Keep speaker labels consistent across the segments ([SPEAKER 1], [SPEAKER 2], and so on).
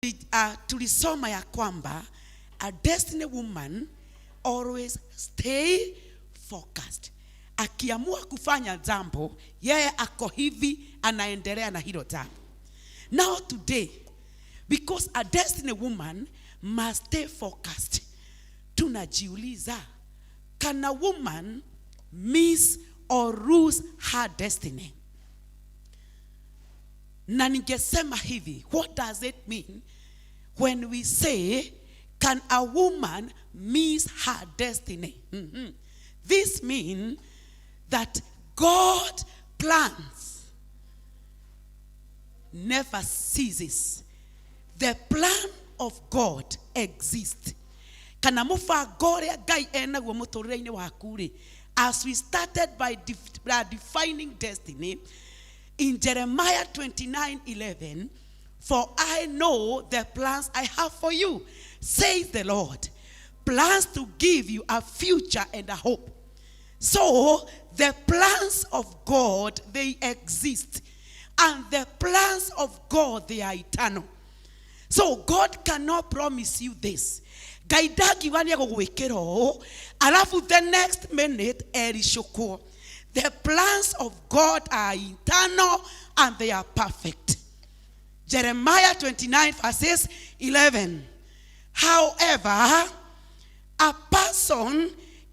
[SPEAKER 1] Tulisoma ya kwamba a destiny woman always stay focused. Akiamua kufanya jambo, yeye ako hivi anaendelea na hilo jambo. Now today, because a destiny woman must stay focused, tunajiuliza, can a woman miss or lose her destiny? Na ningesema hivi, what does it mean when we say, can a woman miss her destiny? This means that God plans never ceases. The plan of God exists. Kana mũbango ũrĩa Ngai enaguo mũtũrĩre-inĩ waku rĩ, as we started by defining destiny in Jeremiah 29:11, for I know the plans I have for you, says the Lord, plans to give you a future and a hope. So the plans of God, they exist. And the plans of God, they are eternal. So God cannot promise you this. Ngai ndangiuga nĩ egũgwĩkĩra ũũ, alafu the next minute ericũkwo. The plans of God are eternal and they are perfect. Jeremiah 29 verses 11. However, a person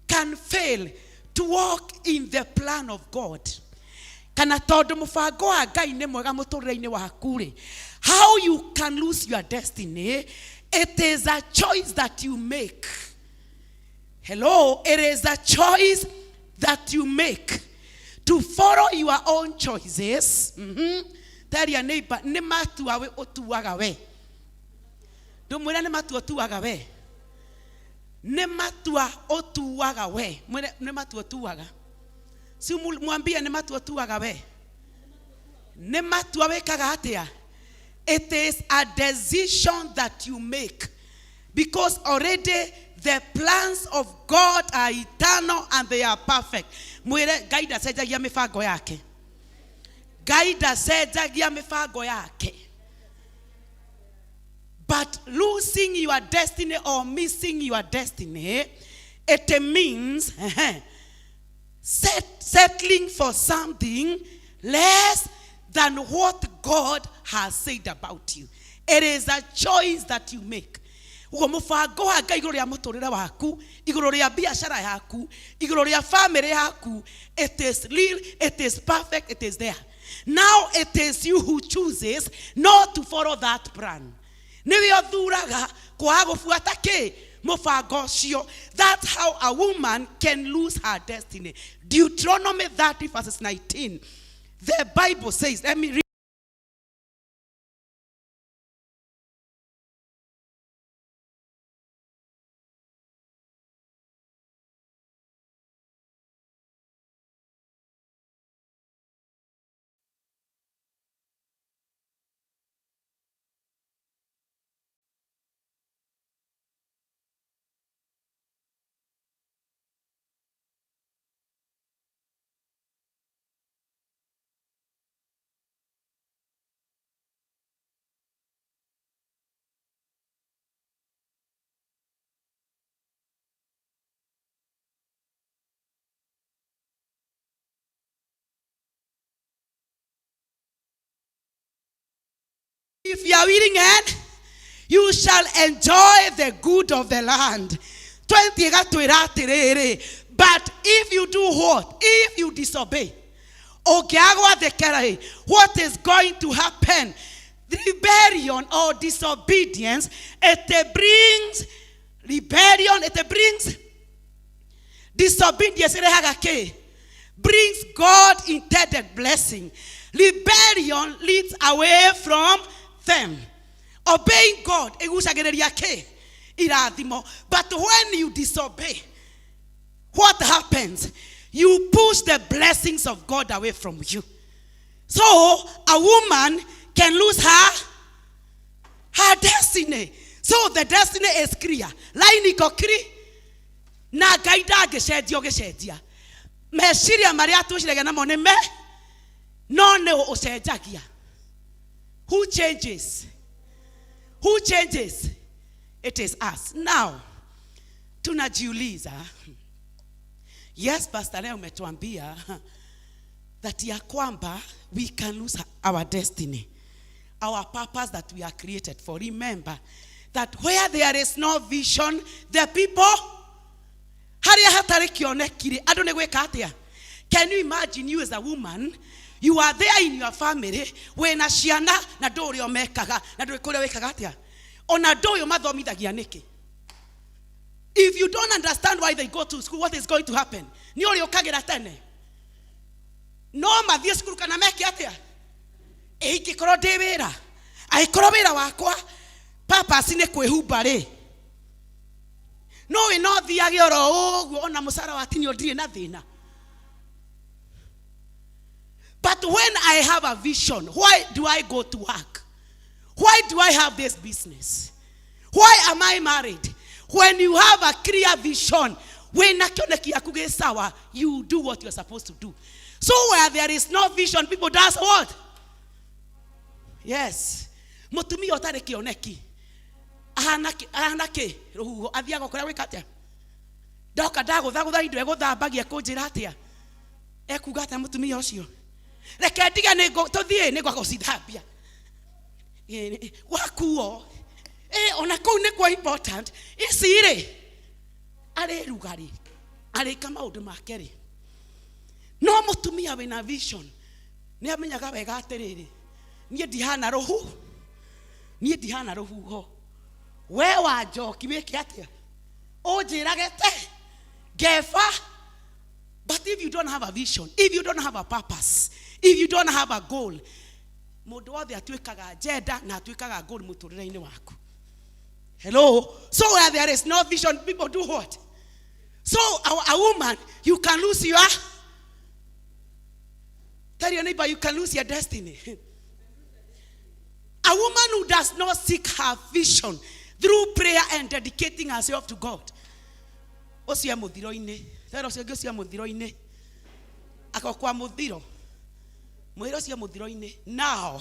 [SPEAKER 1] can fail to walk in the plan of God. Kana tondũ mũbango wa Ngai nĩ mwega mũtũrĩre-inĩ waku rĩ, how you can lose your destiny, it is a choice that you make. Hello, it is a choice that you make to follow your own choices. Tell your neighbor, nĩ matua we ũtuaga we. Ndũmwĩre nĩ matua ũtuaga we. Nĩ matua ũtuaga we. Mwĩre nĩ matua ũtuaga. Si mwambie nĩ matua ũtuaga we. Nĩ matua wĩkaga atĩa? It is a decision that you make. Because already the plans of God are eternal and they are perfect. Mwĩre Ngai ndacenjagia mĩbango yake. Ngai ndacenjagia mĩbango yake. But losing your destiny or missing your destiny, it means settling for something less than what God has said about you. It is a choice that you make. Uguo mũbango wa Ngai igũrũ rĩa mũtũrĩre waku, igũrũ rĩa biacara yaku, igũrũ rĩa family yaku, it is real, it is perfect, it is there. Now it is you who chooses not to follow that plan. Nĩwe ũthuraga kwaga gũbuata kĩ mũbango ũcio. That's how a woman can lose her destiny. Deuteronomy 30 verses 19. The Bible says, let me read. If you are willing and you shall enjoy the good of the land. 20 ĩgatwĩra atĩrĩrĩ, but if you do what? If you disobey, ũngĩaga gwathĩkĩra rĩ, what is going to happen? Rebellion or disobedience, it brings rebellion, it brings disobedience, ĩrehaga kĩ? Brings God intended blessing. Rebellion leads away from them. Obeying God, ĩgucagĩrĩria kĩ? Irathimo. But when you disobey, what happens? You push the blessings of God away from you. So a woman can lose her destiny. So the destiny is clear. Line iko clear. Na Ngai ndangĩcenjia ũgĩcenjia. Meciria marĩa twĩciragia namo nĩ me, no nĩ ũcenjagia. Who changes? Who changes? It is us. Now tunajiuliza, yes, Pastor, leo umetuambia that ya kwamba we can lose our destiny, our purpose that we are created for. Remember that where there is no vision, the people, harĩa hatarĩ kĩoneki rĩ, andũ nĩ gwĩka atĩa? Can you imagine you as a woman, you are there in your family, wĩna ciana na ndũĩ ũrĩa mekaga na ndũĩ kũrĩa wĩkaga atĩa, ona ndũĩ ũmathomithagia nĩkĩ? If you don't understand why they go to school, what is going to happen? Nĩ ũrĩ ũkagĩra tene no mathiĩ cukuru kana meke atĩa? Ĩ ingĩkorwo ndĩ wĩra, angĩkorwo wĩra wakwa purpose nĩ kwĩhumba rĩ, no wĩ no thiage oro ũguo, ona mũcara watinio ndirĩ na thĩna. But when I have a vision, why do I go to work? Why do I have this business? Why am I married? When you have a clear vision, wĩna kĩoneki gĩaku gĩ sawa, you do what you're supposed to do. So where there is no vision, people does what? Yes. Mũtumia ũtarĩ kĩoneki ahana kĩ? Rũhuho. Athiaga kũrĩa gwĩka atĩa? Ndoka ndagũthagũtha indo, egũthambagia, kũnjĩra atĩa, ekuga atĩa mũtumia ũcio? Reke ndige tũthiĩ nĩ ngwaga gũcithambia. Wakuo ona kũu nĩkuo important. Ici rĩ, arĩruga rĩ, arĩka maũndũ make rĩ. No mũtumia wĩna vision nĩ amenyaga wega atĩrĩrĩ, niĩ ndihana rũhu, niĩ ndihana rũhuho. We wa njoki wĩke atĩa? Ũnjĩrage te ngeba. But if you don't have a vision, if you don't have a purpose, if you don't have a goal, mũndũ wothe atuĩkaga agenda na atuĩkaga goal mũtũrĩre-inĩ waku. Hello? So where there is no vision, people do what? So a woman, you can lose your, tell your neighbor, you can lose your destiny. A woman who does not seek her vision through prayer and dedicating herself to God, ũcio e mũthiro-inĩ. Tera ũcio ũngĩ, ũcio e mũthiro-inĩ, akokwa mũthiro mwĩre ũcio mũthiro-inĩ. Now,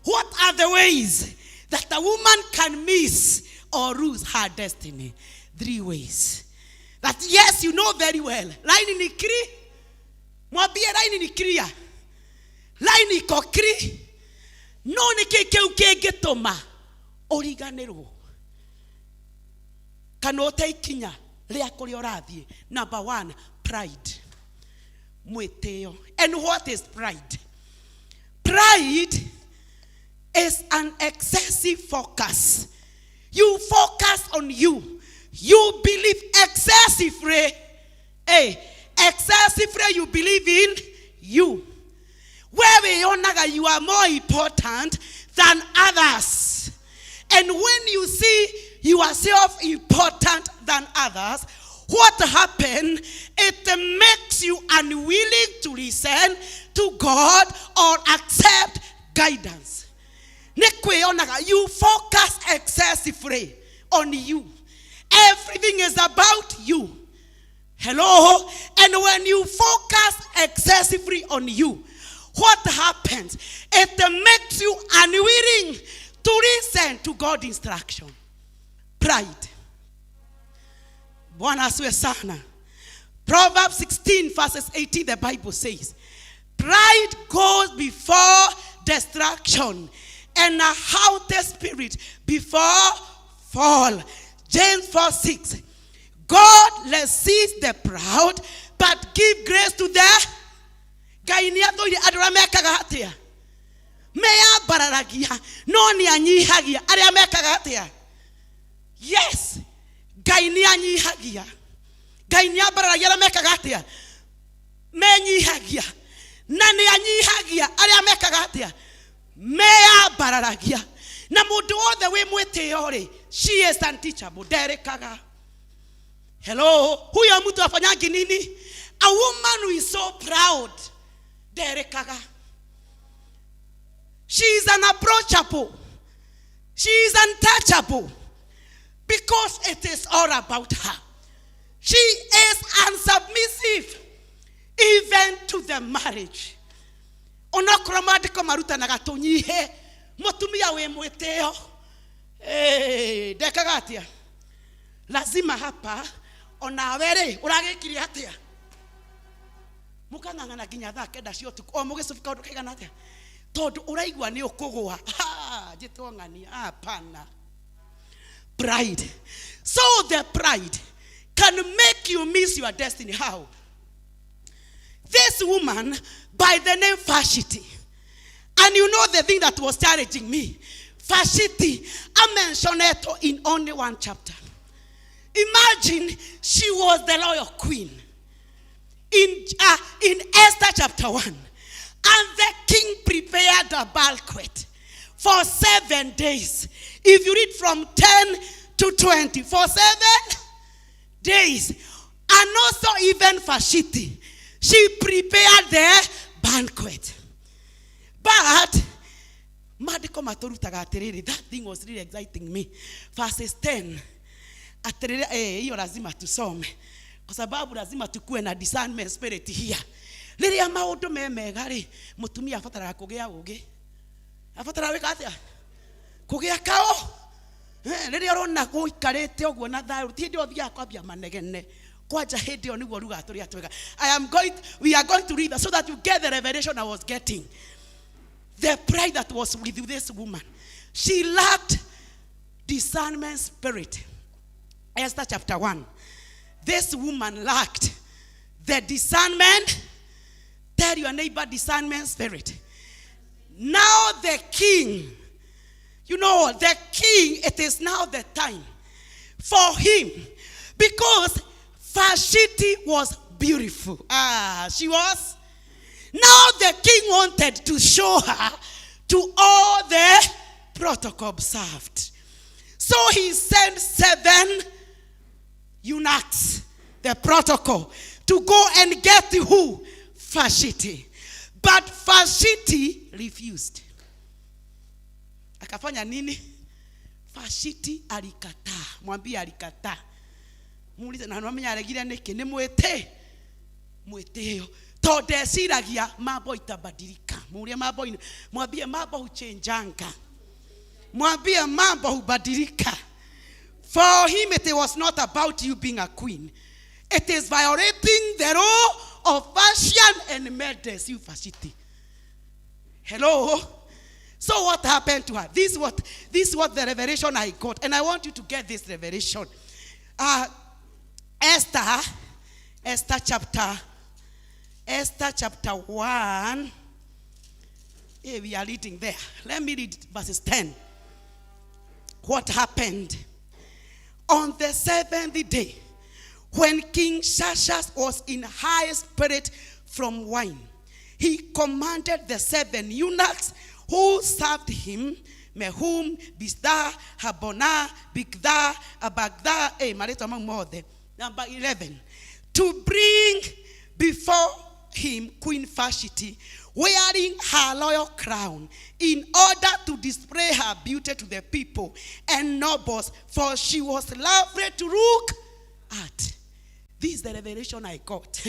[SPEAKER 1] what are the ways that a woman can miss or lose her destiny? Three ways that, yes, you know very well. Line ni clear. Mwambie line ni clear, line iko clear. No nĩ kĩ kĩu kĩngĩtũma ũriganĩrwo kana ũte ikinya rĩa kũrĩa ũrathiĩ? Number one, pride, mwĩtĩo. And what is pride? Pride is an excessive focus. You focus on you. You believe excessively. Hey, excessively you believe in you. Where wĩyonaga you are more important than others. And when you see yourself important than others, what happens? It makes you unwilling to listen to God or accept guidance. Nĩ kwĩyonaga, you focus excessively on you. Everything is about you. Hello? And when you focus excessively on you, what happens? It makes you unwilling to listen to God's instruction. Pride. Bwana asiwe sana. Proverbs 16 verses 18, the Bible says, "Pride goes before destruction and a haughty spirit before fall." James 4:6, "God resists the proud but give grace to the." Ngai nĩ athũire andũ arĩa mekaga atĩa? Meyambararagia, no nĩ anyihagia arĩa mekaga atĩa? Yes, Ngai nĩ anyihagia, Ngai nĩ ambararagia arĩa mekaga atĩa? Menyihagia, na nĩ anyihagia arĩa mekaga atĩa? Meyambararagia. Na mũndũ wothe wĩ mwĩtĩo rĩ, she is unteachable, nderĩkaga. Hello? Huyo mtu afanyangi nini? A woman who is so proud nderĩkaga. She is unapproachable, she is untouchable, because it is all about her. She is unsubmissive even to the marriage. Onokorwo maandĩko marutanaga tũnyihe, mũtumia wĩ mwĩtĩo Hey, ndekaga atia? Lazima hapa onawe rĩ ũragĩkire atĩa? Mũkang'ang'ana nginya thaa 9 cia ũtukũ o mũgĩcubu kaũndũ kaigana atĩa, tondũ ũraigua nĩ ũkũgũa. Ha, njĩtwo ng'ania. Hapana. Pride. So the pride can make you miss your destiny. How? This woman by the name Vashti, and you know the thing that was challenging me, Vashti, I mentioned it in only one chapter. Imagine, she was the royal queen in Esther chapter 1. And the king prepared a banquet for 7 days. If you read from 10 to 20, for 7 days. And also even Vashti, she prepared the banquet. But maandĩko matũrutaga atĩrĩrĩ, that thing was really exciting me. Verses 10, atĩrĩrĩ, hiyo lazima tusome kwa sababu lazima tukue na discernment spirit here. Rĩrĩa maũndũ me mega rĩ, mũtumia abataraga kũgĩa ũgĩ, abataraga gwĩka atĩa? Kũgĩa kao. Rĩrĩa ũrona gũikarĩte ũguo na thayũ, ti hĩndĩ ĩyo ũthiaga kwambia manegene kwanja, hĩndĩ ĩyo nĩguo rugaga tũrĩa twega. I am going we are going to read that so that you get the revelation I was getting. The pride that was with this woman, she lacked discernment spirit. Esther chapter 1, this woman lacked the discernment. Tell your neighbor, "Discernment spirit." Now the king, you know, the king, it is now the time for him, because Vashti was beautiful. Ah, she was. Now the king wanted to show her to all the protocol observed. So he sent seven eunuchs, the protocol, to go and get who? Vashti. But Vashti refused. Akafanya nini? Vashti alikataa. Mwambie, "Alikataa." Muulize, "Na nwamenya aregire nĩkĩ?" Nĩ mwĩtĩ mwĩtĩo, tondũ ndeciragia mambo itabadilika. Muulie mambo, mwambie, "Mambo huchenjanga." Mwambie, "Mambo hubadilika." For him, it was not about you being a queen. It is violating the law of Persian and Medes, you Vashti. Hello? So what happened to her? This is what the revelation I got. And I want you to get this revelation. Esther chapter 1. Here we are reading there. Let me read verses 10. What happened? On the seventh day, when King Xerxes was in high spirit from wine, he commanded the seven eunuchs who served him, Mehuman, Biztha, Harbona, Bigtha, Abagtha, marĩtwa mau mothe. Number 11, to bring before him Queen Vashti, wearing her royal crown, in order to display her beauty to the people and nobles, for she was lovely to look at. This is the revelation I got.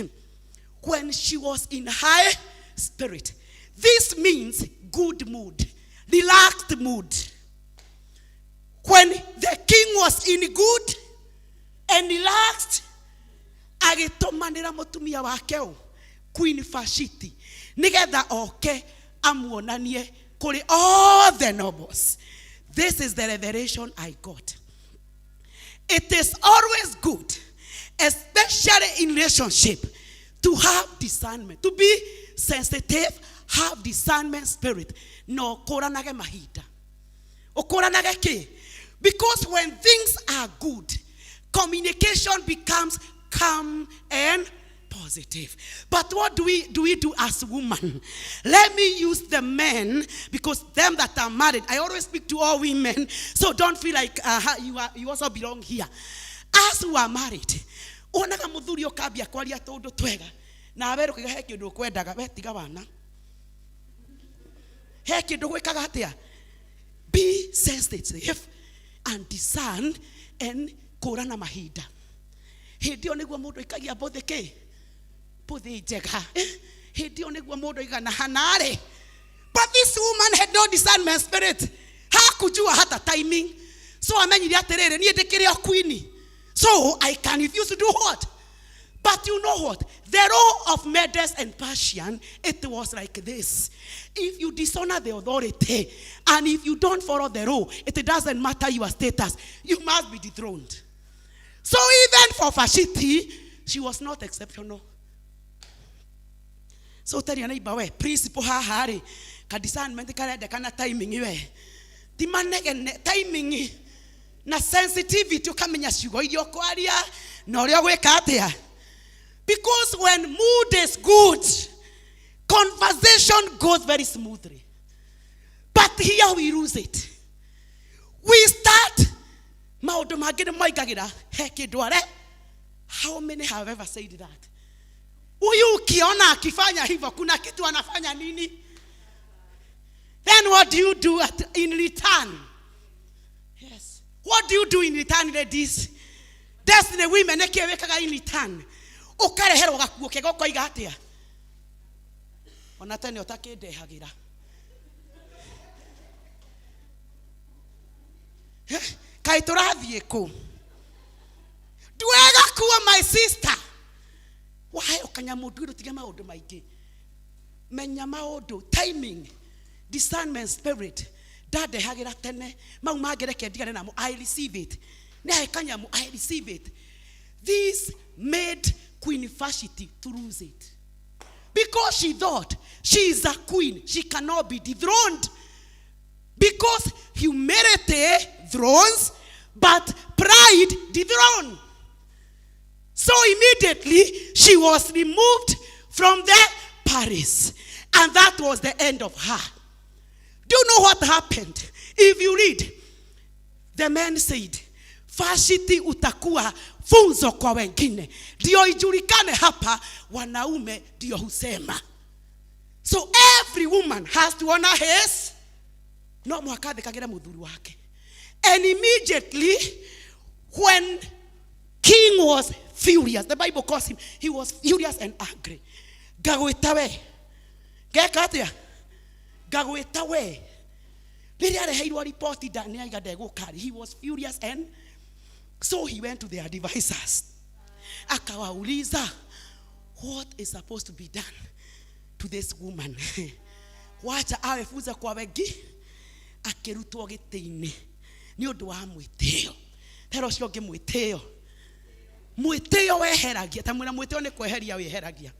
[SPEAKER 1] When she was in high spirit, this means good mood, relaxed mood. When the king was in good and relaxed, agĩtũmanĩra mũtumia wake ũ, Queen Vashti, nĩgetha oke amuonanie kũrĩ all the nobles. This is the revelation I got. It is always good, especially in relationship, to have discernment, to be sensitive, have discernment spirit, na ũkũranage mahinda. Ũkũranage kĩ? Because when things are good, communication becomes calm and positive. But what do we do as women? Let me use the men, because them that are married, I always speak to all women, so don't feel like you also belong here. As who are married, wonaga muthuri ukambia kwaria tundu twega nawe rũkiga he kĩndũ ũkwendaga we tiga wana he kĩndũ gwĩkaga atĩa. Be sensitive and discern and kũrana mahinda. Hĩndĩ ĩyo nĩguo mũndũ aikagia mbũthĩ kĩ mbũthĩ njega. Hĩndĩ ĩyo nĩguo mũndũ aigana hanarĩ. But this woman had no discernment spirit. Hakujua hata timing. So amenyire atĩrĩrĩ, niĩ ndĩkĩrĩ o queen, so I can refuse to do what? But you know what? The law of Medes and Persian, it was like this. If you dishonor the authority and if you don't follow the law, it doesn't matter your status. You must be dethroned. So even for Vashti, she was not exceptional. So tell your neighbor, we principle haha rĩ, ka discernment karendekana timing we. Ti manegene timing na sensitivity ukamenya ciugo iria ũkwaria na ũrĩa ũgwĩka atĩa. Because when mood is good, conversation goes very smoothly. But here we lose it. We start maũndũ mangĩ nĩ moigagĩra he kĩndũ are. How many have ever said that? Huyu ukiona akifanya hivyo kuna kitu anafanya nini? Then what do you do in return? Yes. What do you do in return, ladies? Destiny women, nĩkĩ wĩkaga in return? Ũkareherwo gakuo kega ũkoiga atĩa? Ona tene ũtakĩndehagĩra. Kaĩ tũrathiĩ kũ? Ndue gakuo my sister. Waheo kanyamũ nduĩrũ tige maũndũ maingĩ. Menya maũndũ, timing, discernment spirit. Ndandehagĩra tene, mau mangĩ reke ndigane namo, I receive it. Nĩ ahe kanyamũ, I receive it. This made Queen Vashti to lose it. Because she thought she is a queen, she cannot be dethroned. Because humility thrones, but pride dethrones. So immediately she was removed from the palace. And that was the end of her. Do you know what happened? If you read, the man said, Vashti utakuwa funzo kwa wengine. Ndio ijulikane hapa, wanaume ndio husema. So every woman has to honor his. No mũhaka athĩkagĩre mũthuri wake. And immediately when king was furious, the Bible calls him, he was furious and angry. Ngagwĩta we. Ngeka atĩa? Ngagwĩta we. Rĩrĩa areheirwo riboti nĩ aiga ndegũka, he was furious and so he went to the advisors. Akawauliza, what is supposed to be done to this woman? Wacha awe funzo kwa wengi, akĩrutwo gĩtĩ-inĩ nĩ ũndũ wa mwĩtĩo. Tera ũcio ũngĩ mwĩtĩo. Mwĩtĩo weheragia, ta mwĩra mwĩtĩo nĩ kweheria wĩheragia.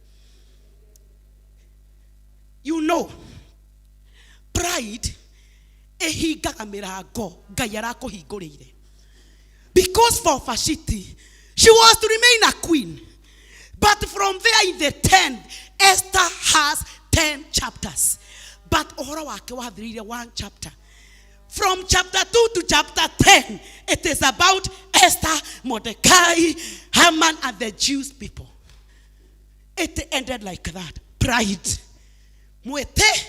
[SPEAKER 1] You know, pride ĩhingaga mĩrango Ngai arakũhingũrĩire. Because for Vashti, she was to remain a queen. But from there in the 10, Esther has 10 chapters. But ũhoro wake wathirĩire one chapter. From chapter 2 to chapter 10, it is about Esther, Mordecai, Haman, and the Jews people. It ended like that. Pride. Mwĩtĩ.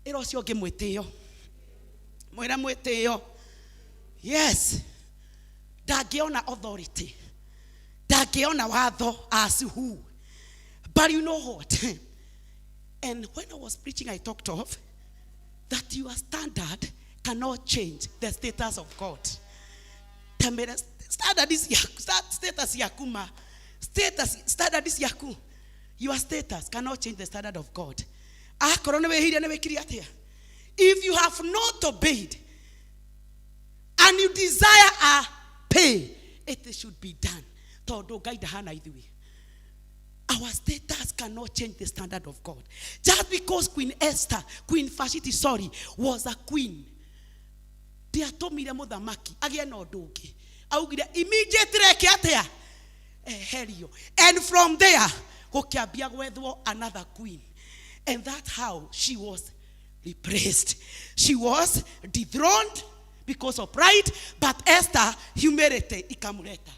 [SPEAKER 1] Ĩra ũcio ũngĩ mwĩtĩo. Mwĩre mwĩtĩo. Yes. Ndangĩona authority. Ndangĩona watho as who. But you know what? And when I was preaching, I talked of that your standard cannot change the status of God. Tamera standard is yaku, status yaku ma status standard is yaku. Your status cannot change the standard of God. Akorwo nĩ wĩhirie nĩ wĩkire atĩa? If you have not obeyed and you desire a pay, it should be done. Tondũ Ngai ndahana ithuĩ. Our status cannot change the standard of God. Just because Queen Esther, Queen Vashti, sorry, was a queen, ndiatũmire mũthamaki agĩe na ũndũ ũngĩ. Augire immediately eke atĩa? Eherio. And from there, gũkĩambia gwethwo another queen. And that's how she was replaced. She was dethroned because of pride, but Esther, humility ikamuleta.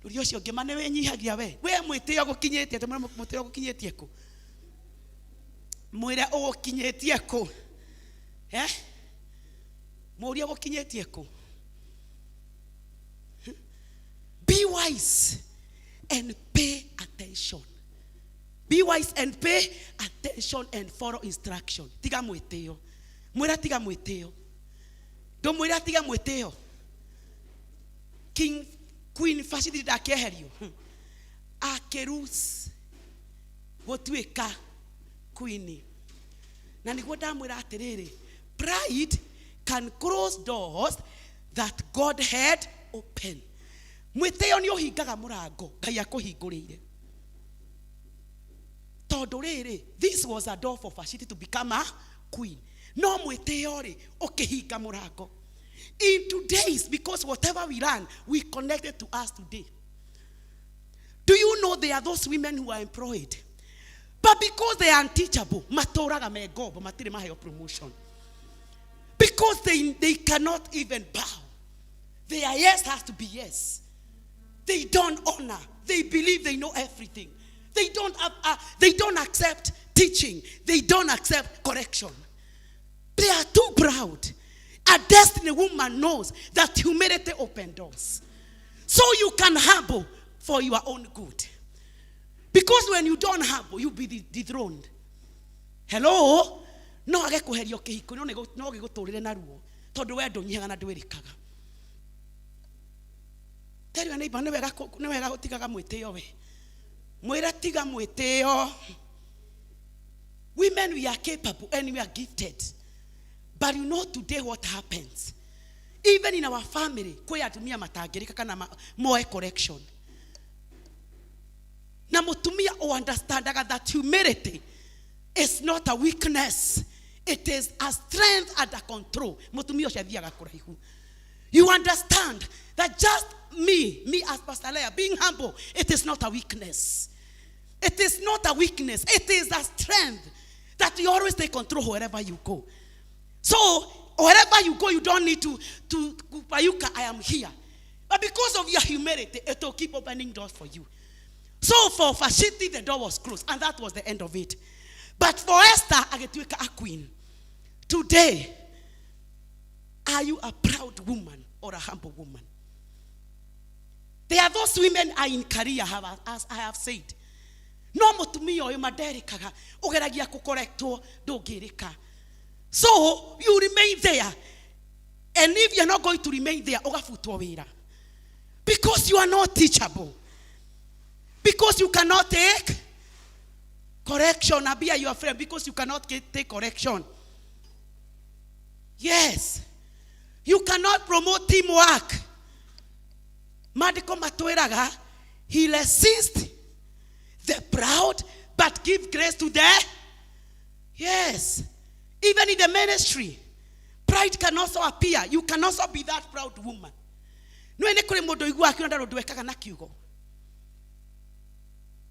[SPEAKER 1] Ũrĩa ũcio ũngĩ ma nĩ wĩnyihagia we. We mwĩtĩo gũkinyĩtie, atĩ mwĩre mwĩtĩo gũkinyĩtie kũ? Mwĩre ũgũkinyĩtie kũ? Eh? Mũũrie gũkinyĩtie kũ? Be wise and pay attention. Be wise and pay attention and follow instruction. Tiga mwĩtĩo. Mwĩre tiga mwĩtĩo. Ndũmwĩre atige mwĩtĩo. King Queen Vashti ndakĩeherio. Akĩrus gũtuĩka queen. Na nĩguo ndamwĩra atĩrĩrĩ, pride can close doors that God had opened. Mwĩtĩo nĩ ũhingaga mũrango Ngai akũhingũrĩire. Tondũ rĩrĩ, this was a door for Vashti to become a queen. No mwĩtĩo rĩ, ũkĩhinga mũrango. In today's, because whatever we learn, we connect it to us today. Do you know there are those women who are employed? But because they are unteachable, matũraga me ngombo, matirĩ maheo promotion. Because they cannot even bow. Their yes has to be yes. They don't honor. They believe they know everything. They don't accept teaching. They don't accept correction. They are too proud. A destiny woman knows that humility opens doors. So you can humble for your own good. Because when you don't humble, you'll be dethroned. Hello? No age kweherio kĩhiko no no gĩgũtũrĩre na ruo tondũ we ndũnyihaga na ndwĩrĩkaga. Tell your neighbor, nĩ wega nĩ wega gũtigaga mwĩtĩo we. Mwĩre tiga mwĩtĩo. Women, we are capable and we are gifted. But you know today what happens? Even in our family, kwĩ atumia matangĩrĩka kana moe correction. Na mutumia understandaga that humility is not a weakness. It is a strength under control. Mutumia ũcio athiaga kũraihu. You understand that just me as Pastor Leah, being humble, it is not a weakness. It is not a weakness. It is a strength that you always take control wherever you go. So, wherever you go, you don't need to kupayuka, I am here. But because of your humility, it will keep opening doors for you. So for Vashti, the door was closed, and that was the end of it. But for Esther, agĩtuĩka a queen. Today, are you a proud woman or a humble woman? There are those women are in career, as I have said. No mũtumia ũyũ manderĩkaga ũgeragia kũkorektwo ndũngĩrĩka. So you remain there. And if you're not going to remain there, ũgabutwo wĩra. Because you are not teachable. Because you cannot take correction. Abia your friend, because you cannot take correction. Yes. You cannot promote teamwork. Maandĩko matwĩraga, he resists the proud, but give grace to the. Yes. Even in the ministry, pride can also appear. You can also be that proud woman. No nĩ kũrĩ mũndũ ũiguaga akiona ndarĩ ũndũ ekaga na kiugo.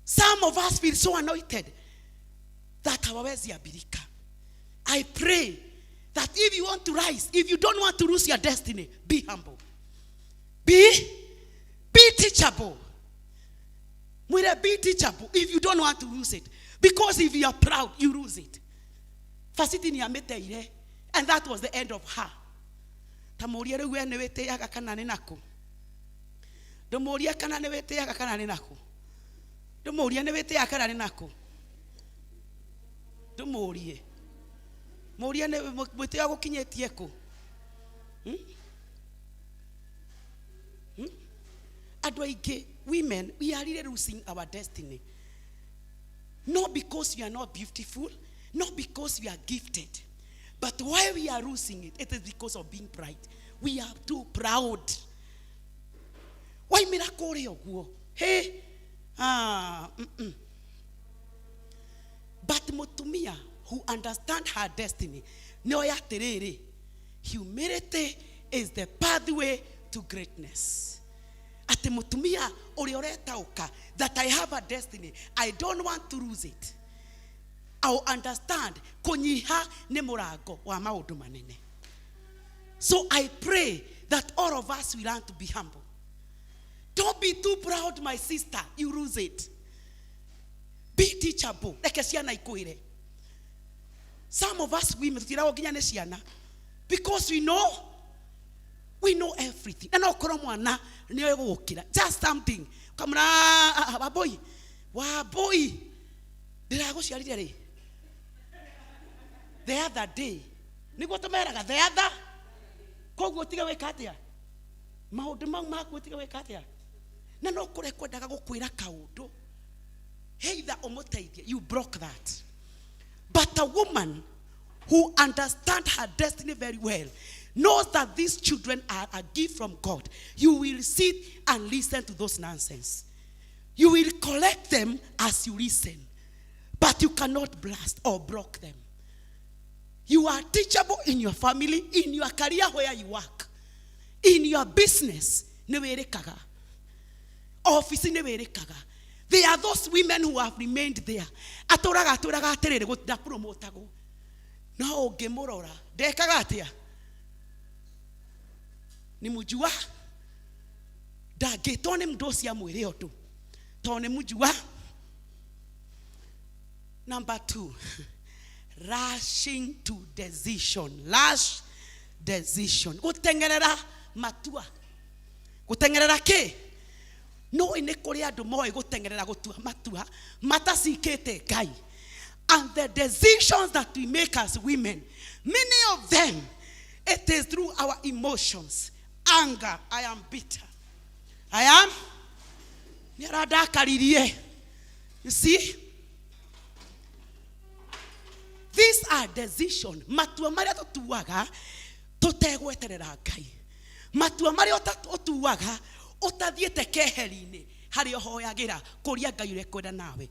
[SPEAKER 1] Some of us feel so anointed that hawawezi abirika. I pray that if you want to rise, if you don't want to lose your destiny, be humble. Be teachable. Mwire, be teachable if you don't want to lose it. Because if you are proud, you lose it. Vashti nĩ amĩteire, and that was the end of her. Ta mũrie rĩu we nĩ wĩtĩaga kana nĩ nakũ? Ndũmũrie kana nĩ wĩtĩaga kana nĩ nakũ? Ndũmũrie nĩ wĩtĩaga kana nĩ nakũ? Ndũmũrie. Mũrie nĩ mwĩtĩo gũkinyĩtie kũ? Hmm? Hmm? Andũ aingĩ, women, we are really losing our destiny. Not because we are not beautiful, not because we are gifted, but why we are losing it, it is because of being pride. We are too proud. Waimĩra kũrĩa ũguo. Hey, ah, But mũtumia who understand her destiny, nĩ oĩ atĩrĩrĩ, humility is the pathway to greatness. Atĩ mũtumia ũrĩa ũretaũka that I have a destiny, I don't want to lose it. I will understand kũnyiha nĩ mũrango wa maũndũ manene. So I pray that all of us will learn to be humble. Don't be too proud, my sister, you lose it. Be teachable. Reke ciana ikwĩre. Some of us women tũtiragwo nginya nĩ ciana because we know everything. Na no korwo mwana nĩ egũgũkĩra just something. Ũkamwĩra, "Ah, ah, Wambũi, Wambũi, ndĩragũciarire rĩ the other day." Nĩguo tũmeraga the other. Koguo tiga gwĩka atĩa? Maũndũ mau maku tiga gwĩka atĩa? Na no kũrĩa kwendaga gũkwĩra kaũndũ, either ũmũteithie, you block that. But a woman who understands her destiny very well knows that these children are a gift from God. You will sit and listen to those nonsense. You will collect them as you listen, but you cannot blast or block them. You are teachable in your family, in your career where you work, in your business. Nĩ wĩrĩkaga. Office nĩ wĩrĩkaga. There are those women who have remained there. Atũraga atũraga atĩrĩrĩ ndapromotagwo. No ũngĩmũrora ndekaga atĩa? Nĩ mũjua ndangĩtwo nĩ mũndũ ũcio amwĩre ũndũ tondũ nĩ mũjua. Number two, rushing to decision. Rush decision. Gũteng'erera matua. Gũteng'erera kĩ? No nĩ kũrĩ andũ moĩ gũteng'erera gũtua matua matacikĩte Ngai. And the decisions that we make as women, many of them, it is through our emotions. Anger, I am bitter. I am. Nĩ arandakaririe. You see? These are decision. Matua marĩa tũtuaga tũtegweterera Ngai. Matua marĩa ũtuaga ũtathiĩte keheri-inĩ harĩa ũhoyagĩra kũria Ngai ũrĩa kwenda nawe.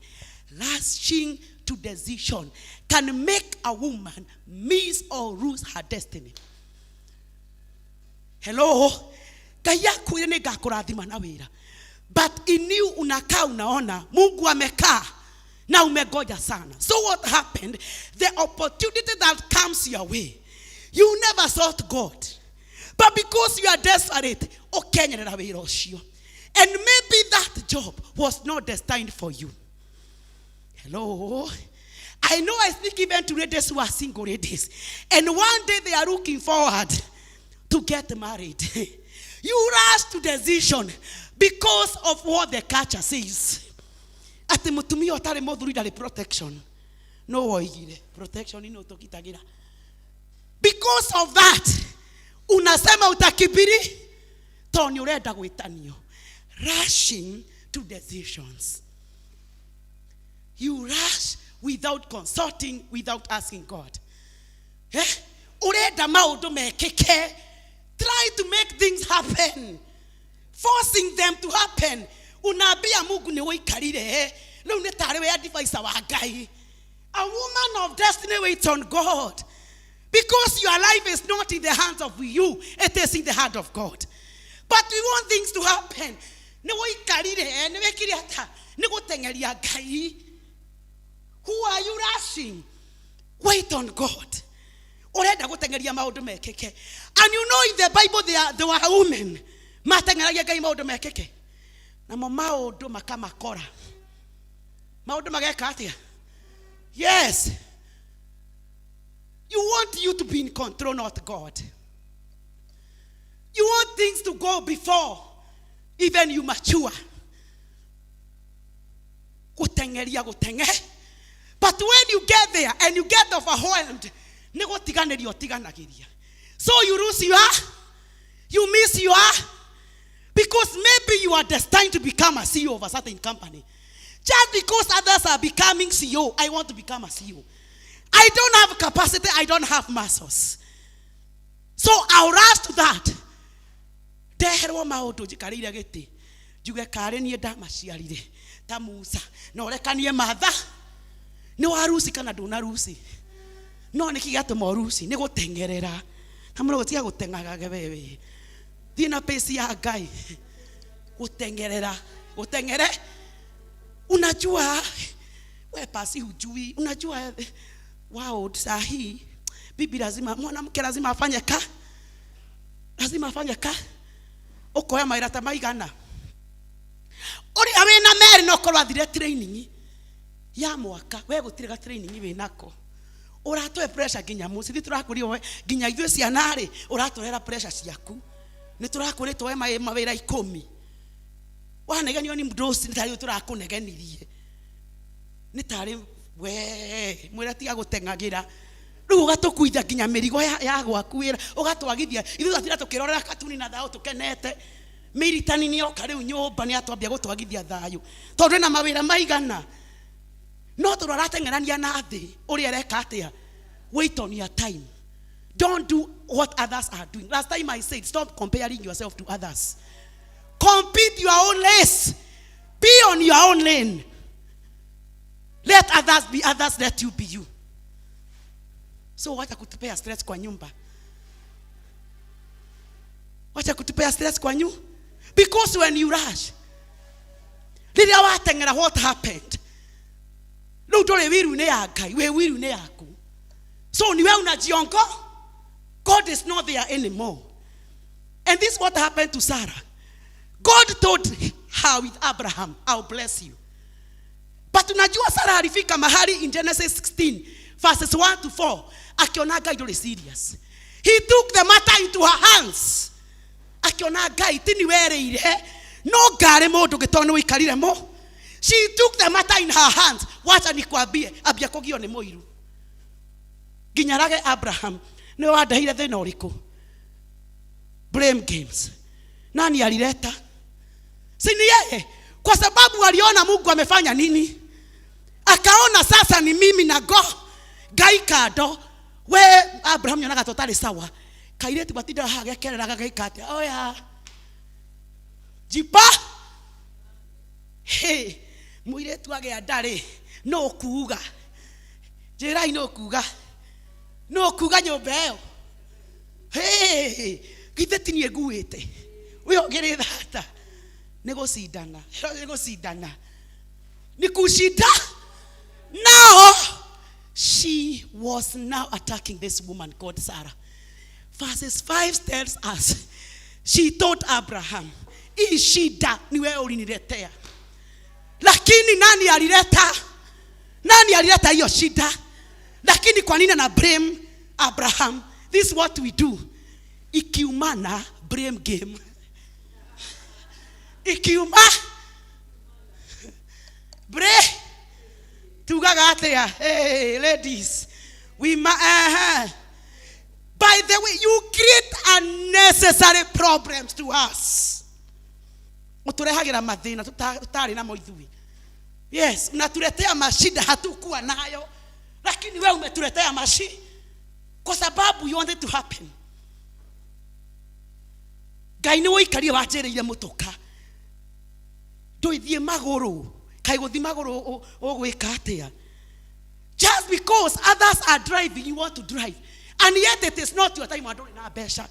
[SPEAKER 1] Rushing to decision can make a woman miss or lose her destiny. Hello? Ngai akwĩre nĩ ngakũrathima na wĩra. But in you unakaa unaona Mungu amekaa na umengoja sana. So what happened? The opportunity that comes your way, you never sought God. But because you are desperate, ũkenyerera wĩra ũcio. And maybe that job was not destined for you. Hello? I know I speak even to ladies who are single ladies. And one day they are looking forward to get married. You rush to decision because of what the culture says. Atĩ mũtumia ũtarĩ mũthuri ndarĩ protection. No woigire protection ino tũgitagĩra. Because of that, unasema utakibiri tondũ nĩ ũrenda gwĩtanio. Rushing to decisions. You rush without consulting, without asking God. Eh? Ũrenda maũndũ mekĩke. Try to make things happen. Forcing them to happen. Unaambia Mungu nĩ ũikarire. Rĩu nĩ tarĩ we advisor wa Ngai. A woman of destiny waits on God. Because your life is not in the hands of you, it is in the hand of God. But we want things to happen. Nĩ ũikarire, nĩ wĩkire ata? Nĩ gũteng'eria Ngai. Who are you rushing? Wait on God. Ũrenda gũteng'eria maũndũ mekĩke. And you know in the Bible there were women mateng'eragia Ngai maũndũ mekĩke. Namo maũndũ makamakora. Maũndũ mageka atĩa? Yes. You want you to be in control, not God. You want things to go before even you mature. Gũteng'eria gũteng'e. But when you get there and you get overwhelmed, nĩ gũtiganĩria ũtiganagĩria. So you lose your, you miss your, because maybe you are destined to become a CEO of a certain company. Just because others are becoming CEO, I want to become a CEO. I don't have capacity, I don't have muscles. So I'll rush to that. Ndeherwo maũndũ njikarĩire gĩtĩ njuge karĩ niĩ ndamaciarire ta Musa na ũrekanie matha nĩ waruci kana ndũnaruci no nĩkĩ gĩatũma ũruci nĩ gũteng'erera na mũno gũtiga gũteng'agage wewe thiĩ na pace ya Ngai gũteng'erera gũteng'ere. Unajua we pasi hujui, unajua wow, saa hii bibi lazima, mwanamke lazima afanye ka, lazima afanye ka, ũkoya mawĩra ta maigana ũrĩa wĩna merĩ no korwo athire training ya mwaka we gũtirĩ ga training wĩnako ũratũhe pressure nginya mũciĩ ithuĩ tũrakũria we nginya ithuĩ ciana rĩ ũratũrehera pressure ciaku nĩ tũrakũrĩ twoe mawĩra 10 wanegenio nĩ mũndũ ũcio nĩ tarĩ tũrakũnegenirie nĩ tarĩ we mwĩra tiga gũteng'agĩra. Rĩu ũgatũkuithia nginya mĩrigo ya gwaku wĩra, ũgatwagithia. Ithuĩ twatinda tũkĩrorera katuni na thayũ tũkenete. Mĩritani nĩoka rĩu nyũmba nĩatwambia gũtwagithia thayũ. Tondũ ena mawĩra maigana. No tondũ arateng'erania na thĩ, ũrĩa areka atĩa? Wait on your time. Don't do what others are doing. Last time I said, stop comparing yourself to others. Compete your own race. Be on your own lane. Let others be others, let you be you. So wacha kutupea stress kwa nyumba. Wacha kutupea stress kwa nyumba. Because when you rush, rĩrĩa wateng'era what happened? Rĩu ndũrĩ wiru-inĩ ya Ngai, wĩ wiru-inĩ yaku. So niwe unajiongo. God is not there anymore. And this is what happened to Sarah. God told her with Abraham, I'll bless you. But unajua Sarah alifika mahali in Genesis 16 verses 1 to 4 akiona Ngai ndũrĩ serious. He took the matter into her hands. Akiona Ngai ti ni werĩire no ngarĩ mũndũ ũngĩ tondũ nĩ ũikarire mo. She took the matter in her hands. Wacha nikwambie, ambia kũgio nĩ mũiru. Nginya rage Abraham, nĩwe wandehire thĩna ũrĩkũ? Blame games. Nani alileta? Si ni yeye? Kwa sababu aliona Mungu amefanya nini? Akaona sasa ni mimi na go Ngai kando. We Abraham nyonaga totally sawa. Kairĩtu gatindaga haha gekerera gagĩka atĩa? Oya. Jipa. Hey, mũirĩtu agĩa ndarĩ no kuga. Njĩrai no kuga. No kuga nyũmba ĩyo. Hey, githĩ ti niĩ nguĩte. Ũyũ ũngĩ thata. Nĩ gũcindana. Nĩ gũcindana. Ni kushinda. Now she was now attacking this woman called Sarah. Verses 5 tells us she told Abraham, hii shida ni wewe uliniletea. Lakini nani alileta? Nani alileta hiyo shida? Lakini kwa nini ana blame Abraham? This is what we do. Ikiumana blame game. Ikiuma bre tugaga atia? Hey, ladies, we ma By the way, you create unnecessary problems to us. Muturehagira mathina tutari namo ithuĩ. Yes, mnatuletea mashida hatukuwa nayo, lakini wewe umetuletea mashi kwa sababu you want it to happen. Ngai nĩ woikarie wanjĩrĩire mũtoka ndũithiĩ magũrũ kaĩ gũthiĩ magũrũ ũgwĩka atĩa? Just because others are driving, you want to drive, and yet it is not your time. Andũ na mbeca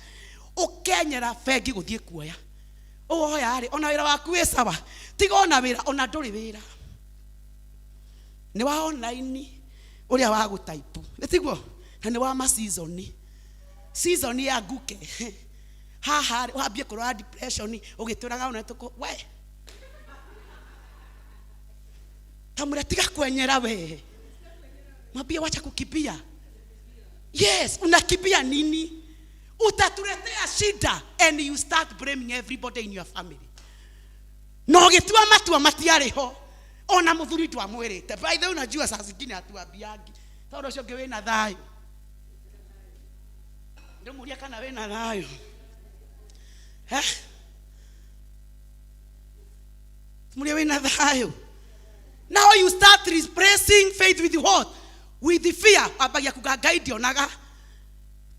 [SPEAKER 1] ũkenyera bengi gũthiĩ kuoya ũwoya rĩ, ona wĩra waku wĩ sawa, tiga ona wĩra ona ndũrĩ wĩra nĩ wa online ũrĩa wa gũtaipu nĩ tiguo, na nĩ wa ma season season ya nguke haha rĩ, wambie kũrwara depression ũgĩtũraga ona tũkũ we tamwĩra tiga kwenyera we, mwambie wacha kukimbia. Yes, unakimbia nini? Utatuletea shida and you start blaming everybody in your family. Na ũgĩtua matua matiarĩ ho, ona mũthuri ndwamwĩrĩte. By the way, unajua saa zingine hatuambiangi tondũ ũcio ũngĩ wĩna thayũ, ndĩmũria kana wĩna thayũ, eh? Mũria wĩna thayũ. Now you start replacing faith with what? With the fear. Ambagia kuga Ngai ndionaga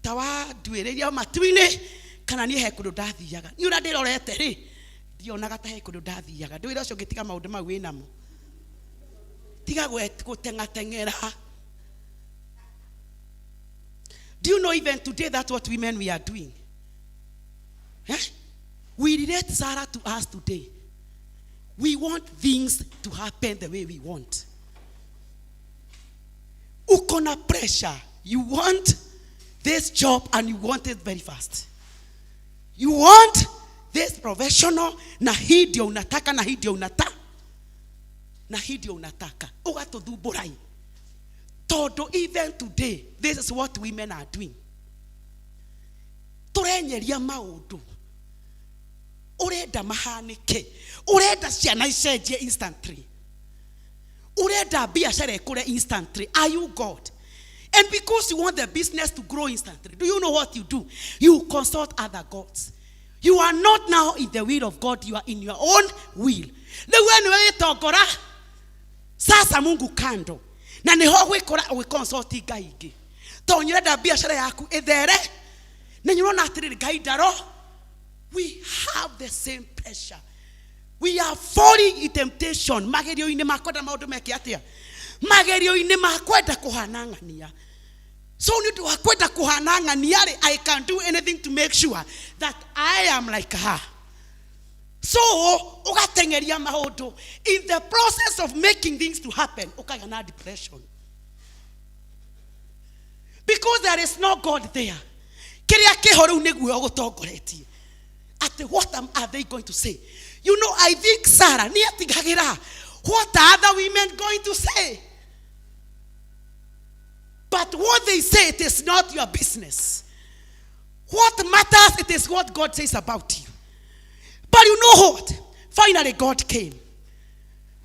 [SPEAKER 1] ta wanduĩrĩria matu-inĩ kana niĩ he kũndũ ndathiaga. Niĩ ũrĩa ndĩrorete rĩ, ndionaga ta he kũndũ ndathiaga. Ndwĩra ũcio ũngĩ tiga maũndũ mau wĩnamo. Tiga gũteng'ateng'era. Do you know even today that's what women we are doing? Eh? We relate Sarah to us today. We want things to happen the way we want. Uko na pressure. You want this job and you want it very fast. You want this professional na hii ndio unataka na hii ndio unataka. Na hii ndio unataka. Ugatuthumbũra. Tondũ even today this is what women are doing. Tũrenyeria maũndũ. Ũrenda mahanĩke. Ũrenda ciana icenjie instantly. Ũrenda biacara ĩkũre instantly. Are you God? And because you want the business to grow instantly, do you know what you do? You consult other gods. You are not now in the will of God, you are in your own will. Rĩu we nĩwe wĩtongora sasa Mungu kando na nĩho gwĩkora ũgĩconsult ngai ingĩ tondũ nĩũrenda biacara yaku ĩthere na nĩũrona atĩrĩrĩ Ngai ndaro. We have the same pressure. We are falling in temptation magerio-inĩ ma kwenda maũndũ meke atĩa, magerio-inĩ ma kwenda kũhana ng'ania. So nĩ ũndũ wa kwenda kũhana ng'ania rĩ, I can do anything to make sure that I am like her. So ũgateng'eria maũndũ, in the process of making things to happen ũkagĩa na depression because there is no God there. Kĩrĩa kĩho rĩu nĩguo ũgũtongoretie atĩ what are they going to say? I think Sarah nĩ atigagĩra what are other women going to say, but what they say, it is not your business. What matters, it is what God says about you. But you know what? Finally God came.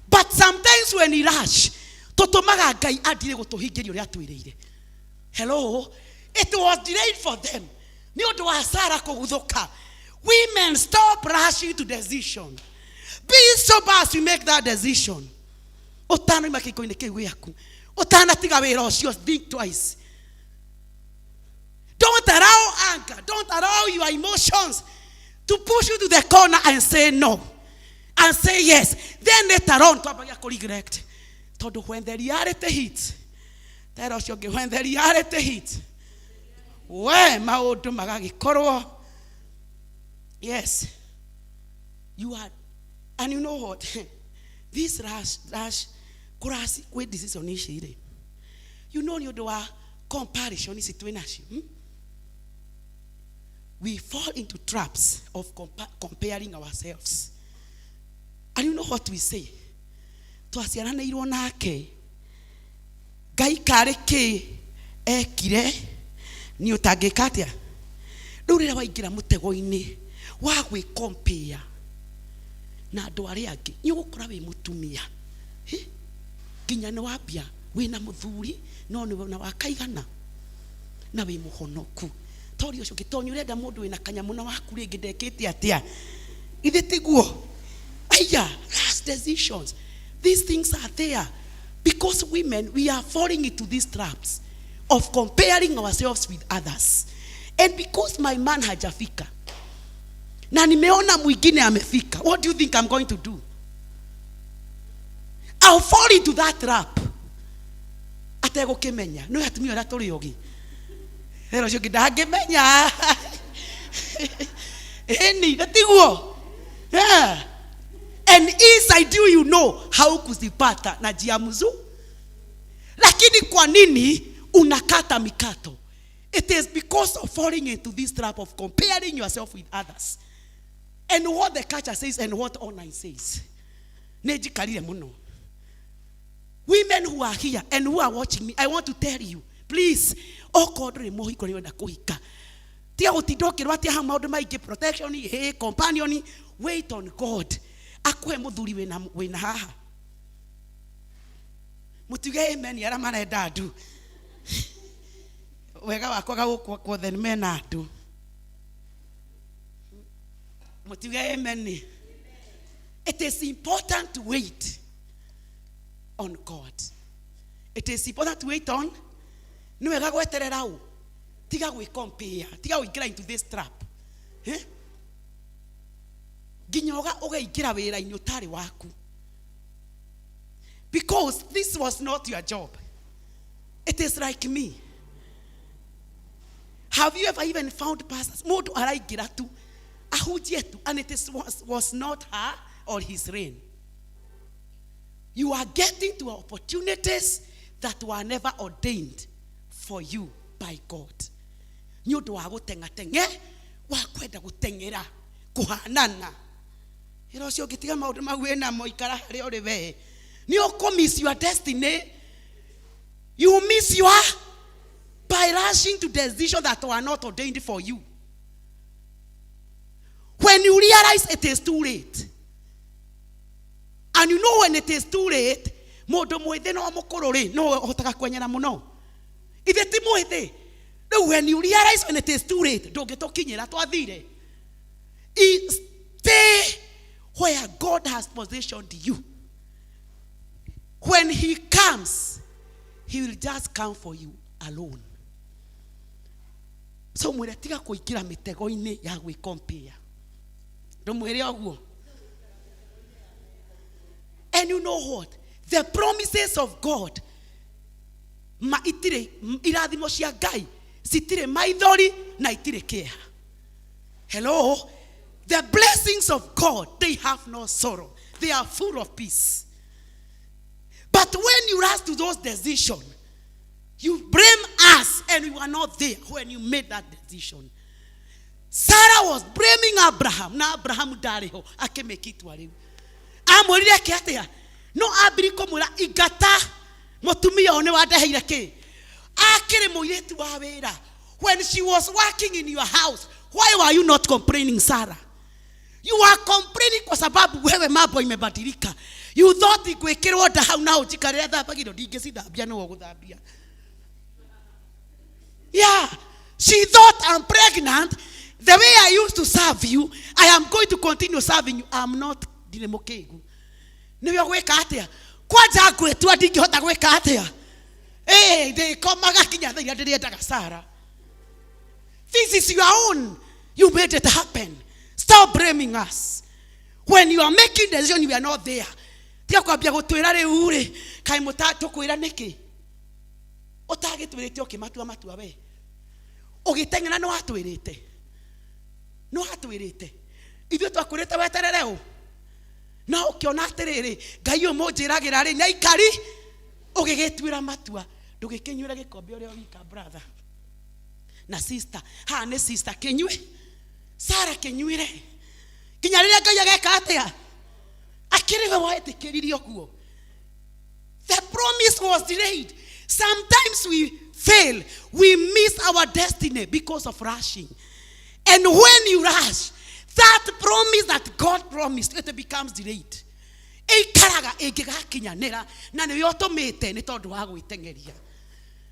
[SPEAKER 1] But sometimes when he rush, tũtũmaga Ngai andire gũtũhingĩria ũrĩa atwĩrĩire. Hello? It was delayed for them nĩ ũndũ wa Sarah kũguthũka. Women, stop rushing to decision. Be sober as you make that decision. Ũtanoima kĩhiko-inĩ kĩu gĩaku, ũtanatiga wĩra ũcio, think twice. Don't allow anger, don't allow your emotions to push you to the corner and say no and say yes. Then later on twambagia kũ regret tondũ when the reality hits, tera ũcio ũngĩ, when the reality hits, we maũndũ magagĩkorwo. Yes, you are. And you know what? This rush kũraci kwĩ decision ici rĩ, nĩ ũndũ wa comparison ici twĩ nacio, We fall into traps of comparing ourselves. And you know what we say? Twaciaranĩirwo nake, Ngai karĩ kĩ ekire nĩ ũtangĩka atĩa? Rĩu rĩrĩa waingĩra mũtego-inĩ wa gwĩcompare na andũ arĩa angĩ, nĩ ũgũkora wĩ mũtumia. Hĩ? Nginya nĩ wambia wĩna mũthuri no nĩ na wakaigana na wĩ mũhonoku tori ũcio ũngĩ tondũ ũrenda mũndũ wĩna kanyamũ na waku rĩngĩ ndekĩte atĩa, ithe tiguo? Aya rash decisions, these things are there because women, we are falling into these traps of comparing ourselves with others. And because my man hajafika na nimeona mwingine amefika, what do you think I'm going to do? I'll fall into that trap ategũkĩmenya. Nĩ atumia ũrĩa tũrĩ ogi rero ũcio ũngĩ ndangĩmenya ĩni gatiguo. Yeah. And inside you, you know haukuzipata na njia mzuri, lakini kwa nini unakata mikato? It is because of falling into this trap of comparing yourself with others and what the culture says and what online says. Nĩ njikarire mũno. Women who are here and who are watching me, I want to tell you, please, okorwo ndũrĩ mũhiko nĩ ũrenda kũhika, tiga gũtinda ũkĩrwo atĩ hau maũndũ maingĩ, protection, hey, companion. Wait on God akuhe mũthuri wĩna haha. Mũtuge amen arĩa marenda andũ wega wakwa gũkũ kuothe nĩ mena andũ. Mũtuge amen. It is important to wait on God. It is important to wait on. Nĩ wega gweterera ũ, tiga gwĩcompare, tiga gũingĩra into this trap, eh? Nginya ũgaingĩra wĩra-inĩ ũtarĩ waku because this was not your job. It is like me. Have you ever even found pastors, mũndũ araingĩra tu ahunjie tu, and it was not her or his reign? You are getting to opportunities that were never ordained for you by God nĩ ũndũ wa gũteng'ateng'e wa kwenda gũteng'era kũhanana. Ĩra ũcio ũngĩ, tiga maũndũ mau wĩnamo, ikara harĩa ũrĩ we. Nĩ ũkũ miss your destiny. You miss your by rushing to decisions that were not ordained for you. When you realize, it is too late. And you know when it is too late, mũndũ mwĩthĩ no mũkũrũ rĩ no ũhotaga kwenyera mũno. Ithe ti mwĩthĩ rĩu. When you realize when it is too late, ndũngĩtũkinyĩra twathire. Stay where God has positioned you. When he comes, he will just come for you alone. So mwĩre tiga kũingĩra mĩtego-inĩ ya gwĩcompare. Ndũmwĩre ũguo. And you know what? The promises of God ma itirĩ, irathimo cia Ngai citirĩ maithori na itirĩ kĩeha. Hello? The blessings of God, they have no sorrow. They are full of peace. But when you rush to those decisions, you blame us, and we were not there when you made that decision. Sarah was blaming Abraham na Abraham ndarĩ ho akĩmĩka itua rĩu. Amwĩrire eke atĩa? No ambiri kũmwĩra ingata mũtumia ũyũ nĩ wandeheire kĩ? Akĩrĩ mũirĩtu wa wĩra. When she was working in your house, why were you not complaining, Sarah? You are complaining kwa sababu wewe mambo imebadilika. You thought ngwĩkĩrwo nda hau na ũnjikarĩre thambagia indo ndingĩcithambia nĩwe ũgũthambia. Yeah, she thought, "I'm pregnant. The way I used to serve you, I am going to continue serving you." I'm not, ndirĩ mũkĩgu. Nĩwe ũgwĩka atĩa? Kwanja ngwĩtua ndingĩhota gwĩka atĩa? Ĩĩ, ndĩkomaga nginya thaa iria ndĩrĩendaga Sarah. This is your own. You made it happen. Stop blaming us. When you are making decision, you are not there. Tiga kwambia gũtwĩra rĩu rĩ, kaĩ mũta tũkwĩra nĩkĩ? Ũtagĩtwĩrĩte ũkĩmatua matua we. Ũgĩteng'era nĩ watwĩrĩte. Nĩ watwĩrĩte. Ithuĩ twakwĩrĩte weterere ũ. No ũkĩona atĩrĩrĩ, Ngai ũyũ mũnjĩragĩra rĩ, nĩ aikari ũgĩgĩtuĩra matua. Ndũgĩkĩnyuĩre gĩkombe ũrĩa wika, brother na sister. Haha nĩ sister kĩnyue. Sara kĩnyuĩre. Nginya rĩrĩa Ngai ageka atĩa? Akĩrĩ we wetĩkĩririe ũguo. The promise was delayed. Sometimes we fail. We miss our destiny because of rushing. And when you rush, that promise that God promised, it becomes delayed. Ĩikaraga ĩngĩgakinyanĩra na nĩwe ũtũmĩte nĩ tondũ wa gwĩteng'eria.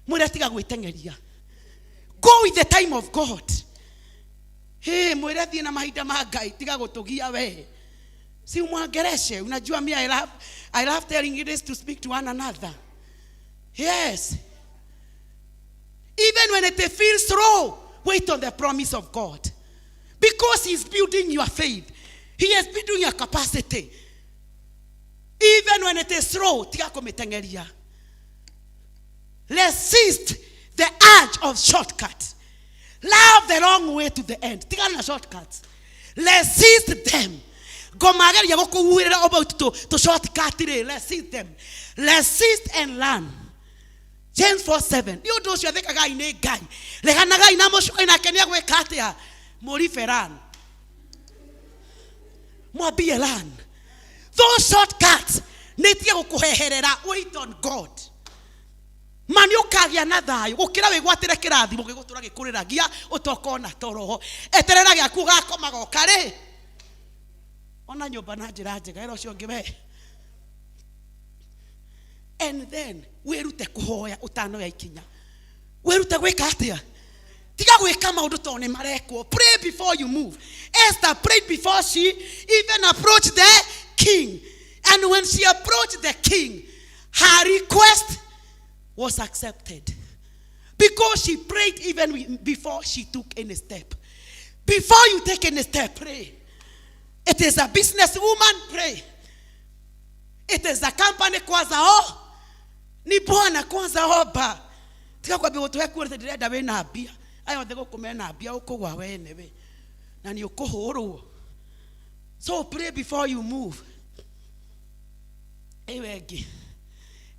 [SPEAKER 1] Mwĩre tiga gwĩteng'eria. Go with the time of God. Hey, mwĩre thiĩ na mahinda ma Ngai, tiga gũtũgia we. Si umwongeleshe. Unajua me, I love telling you this, to speak to one another. Yes. Even when it feels slow, wait on the promise of God. Because He's building your faith. He is building your capacity. Even when it is slow, tiga kũmĩteng'eria. Resist the urge of shortcut. Love the long way to the end. Tigana na shortcuts. Resist them. Ngomageria gũkũhuhĩrĩra about to shortcut rĩ, resist them. Resist and learn. James 4:7. Nĩ ũndũ ũcio athĩkagai nĩ Ngai. Reganagai na mũcukani nake nĩ agwĩka atĩa? Mũribe run. Mwambie run. Those shortcuts nĩ itige gũkũheherera. Wait on God. Ma nĩ ũkagĩa na thayũ gũkĩra wĩgwatĩre kĩrathimo gĩgũtũra gĩkũrĩragia ũtokona toro. Eterera gĩaku ũgakoma goka rĩ. Ona nyũmba na njĩra njega ĩra ũcio ũngĩ we. And then wĩrute kũhoya ũtanoya ikinya. Wĩrute gwĩka atĩa? Tiga gwĩka maũndũ tondũ nĩ marekwo. Pray before you move. Esther prayed before she even approached the king. And when she approached the king, her request was accepted. Because she prayed even before she took any step. Before you take any step, pray. It is a business woman, pray. It is a company, kwanza oh. Ni bwana kwanza omba. Tiga kwambia gũtũhe kuo ndĩrenda wĩna mbia. Aya othe gũkũ mena mbia ũkũgwa wene we. Na nĩ ũkũhũrwo. So pray before you move. Ĩyo ĩngĩ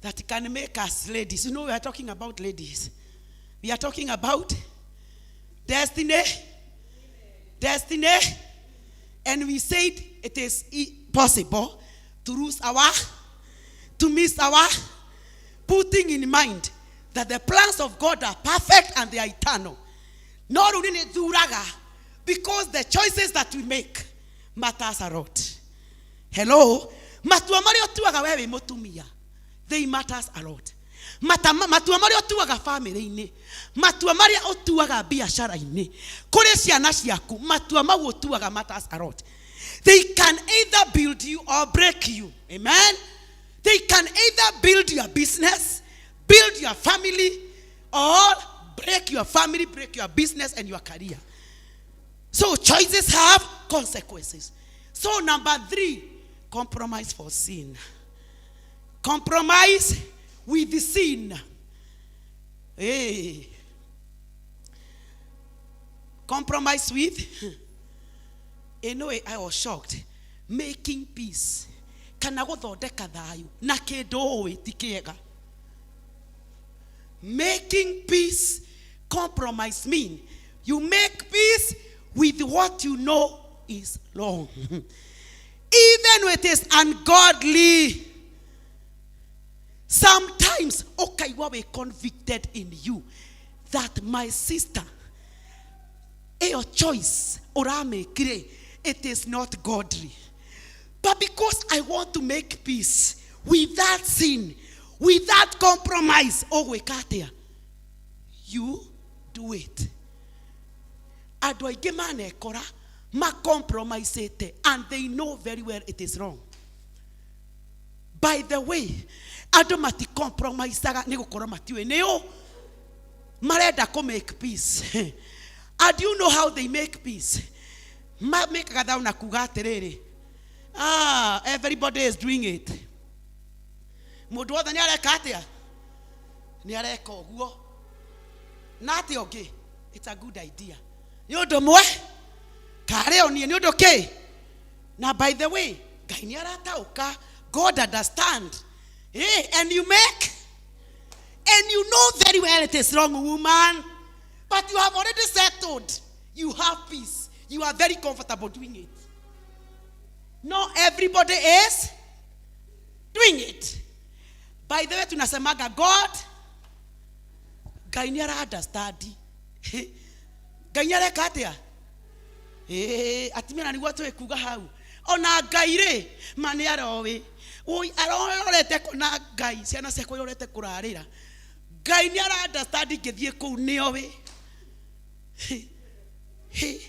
[SPEAKER 1] that can make us ladies. You know we are talking about ladies. We are talking about destiny. Destiny. And we said it is possible to lose our, to miss our, putting in mind that the plans of God are perfect and they are eternal. No rĩu nĩ thuraga because the choices that we make matters a lot. Hello? Matua marĩa ũtuaga we wĩ mũtumia, they matters a lot. Matua marĩa ũtuaga bamĩrĩ-inĩ, matua marĩa ũtuaga biacara-inĩ, kũrĩ ciana ciaku, matua mau ũtuaga matters a lot. They can either build you or break you. Amen. They can either build your business, build your family, or break your family, break your business and your career. So choices have consequences. So number three, compromise for sin. Compromise with the sin. Hey. Compromise with. Anyway, I was shocked. Making peace. Kana gũthondeka thayũ na kĩndũ ũĩ ti kĩega. Making peace, compromise mean you make peace with what you know is wrong. Even when it is ungodly. Sometimes, okay, what we convicted in you that my sister, your choice, ũramĩkire, it is not godly. But because I want to make peace with that sin, with that compromise, ũgwĩka atĩa? You do it. Andũ aingĩ manekora macompromisete and they know very well it is wrong. By the way, andũ maticompromisaga nĩ gũkorwo matiũĩ nĩ ũ marenda kũ make peace. And you know how they make peace? Mamĩkaga thayũ na kuga atĩrĩrĩ, ah, everybody is doing it. Mũndũ wothe nĩ areka atĩa? Nĩ areka ũguo. Na atĩa ũngĩ? It's a good idea. Nĩ ũndũ mwe karĩ o niĩ nĩ ũndũ kĩ? Na by the way, Ngai nĩ arataũka. God understand. Hey, and you make and you know very well it is wrong, woman, but you have already settled. You have peace. You are very comfortable doing it. Not everybody is doing it. By the way, tunasemaga God, Ngai nĩ ara understand. Ngai nĩ areka atĩa? Ĩĩ, atumia na nĩguo tũĩ kuga hau ona Ngai rĩ ma nĩ aroĩ. Oi, arorete kũna Ngai ciana ciakwa irorete kũrarĩra. Ngai nĩ ara understand ingĩthiĩ kũu nĩoĩ. Hĩ.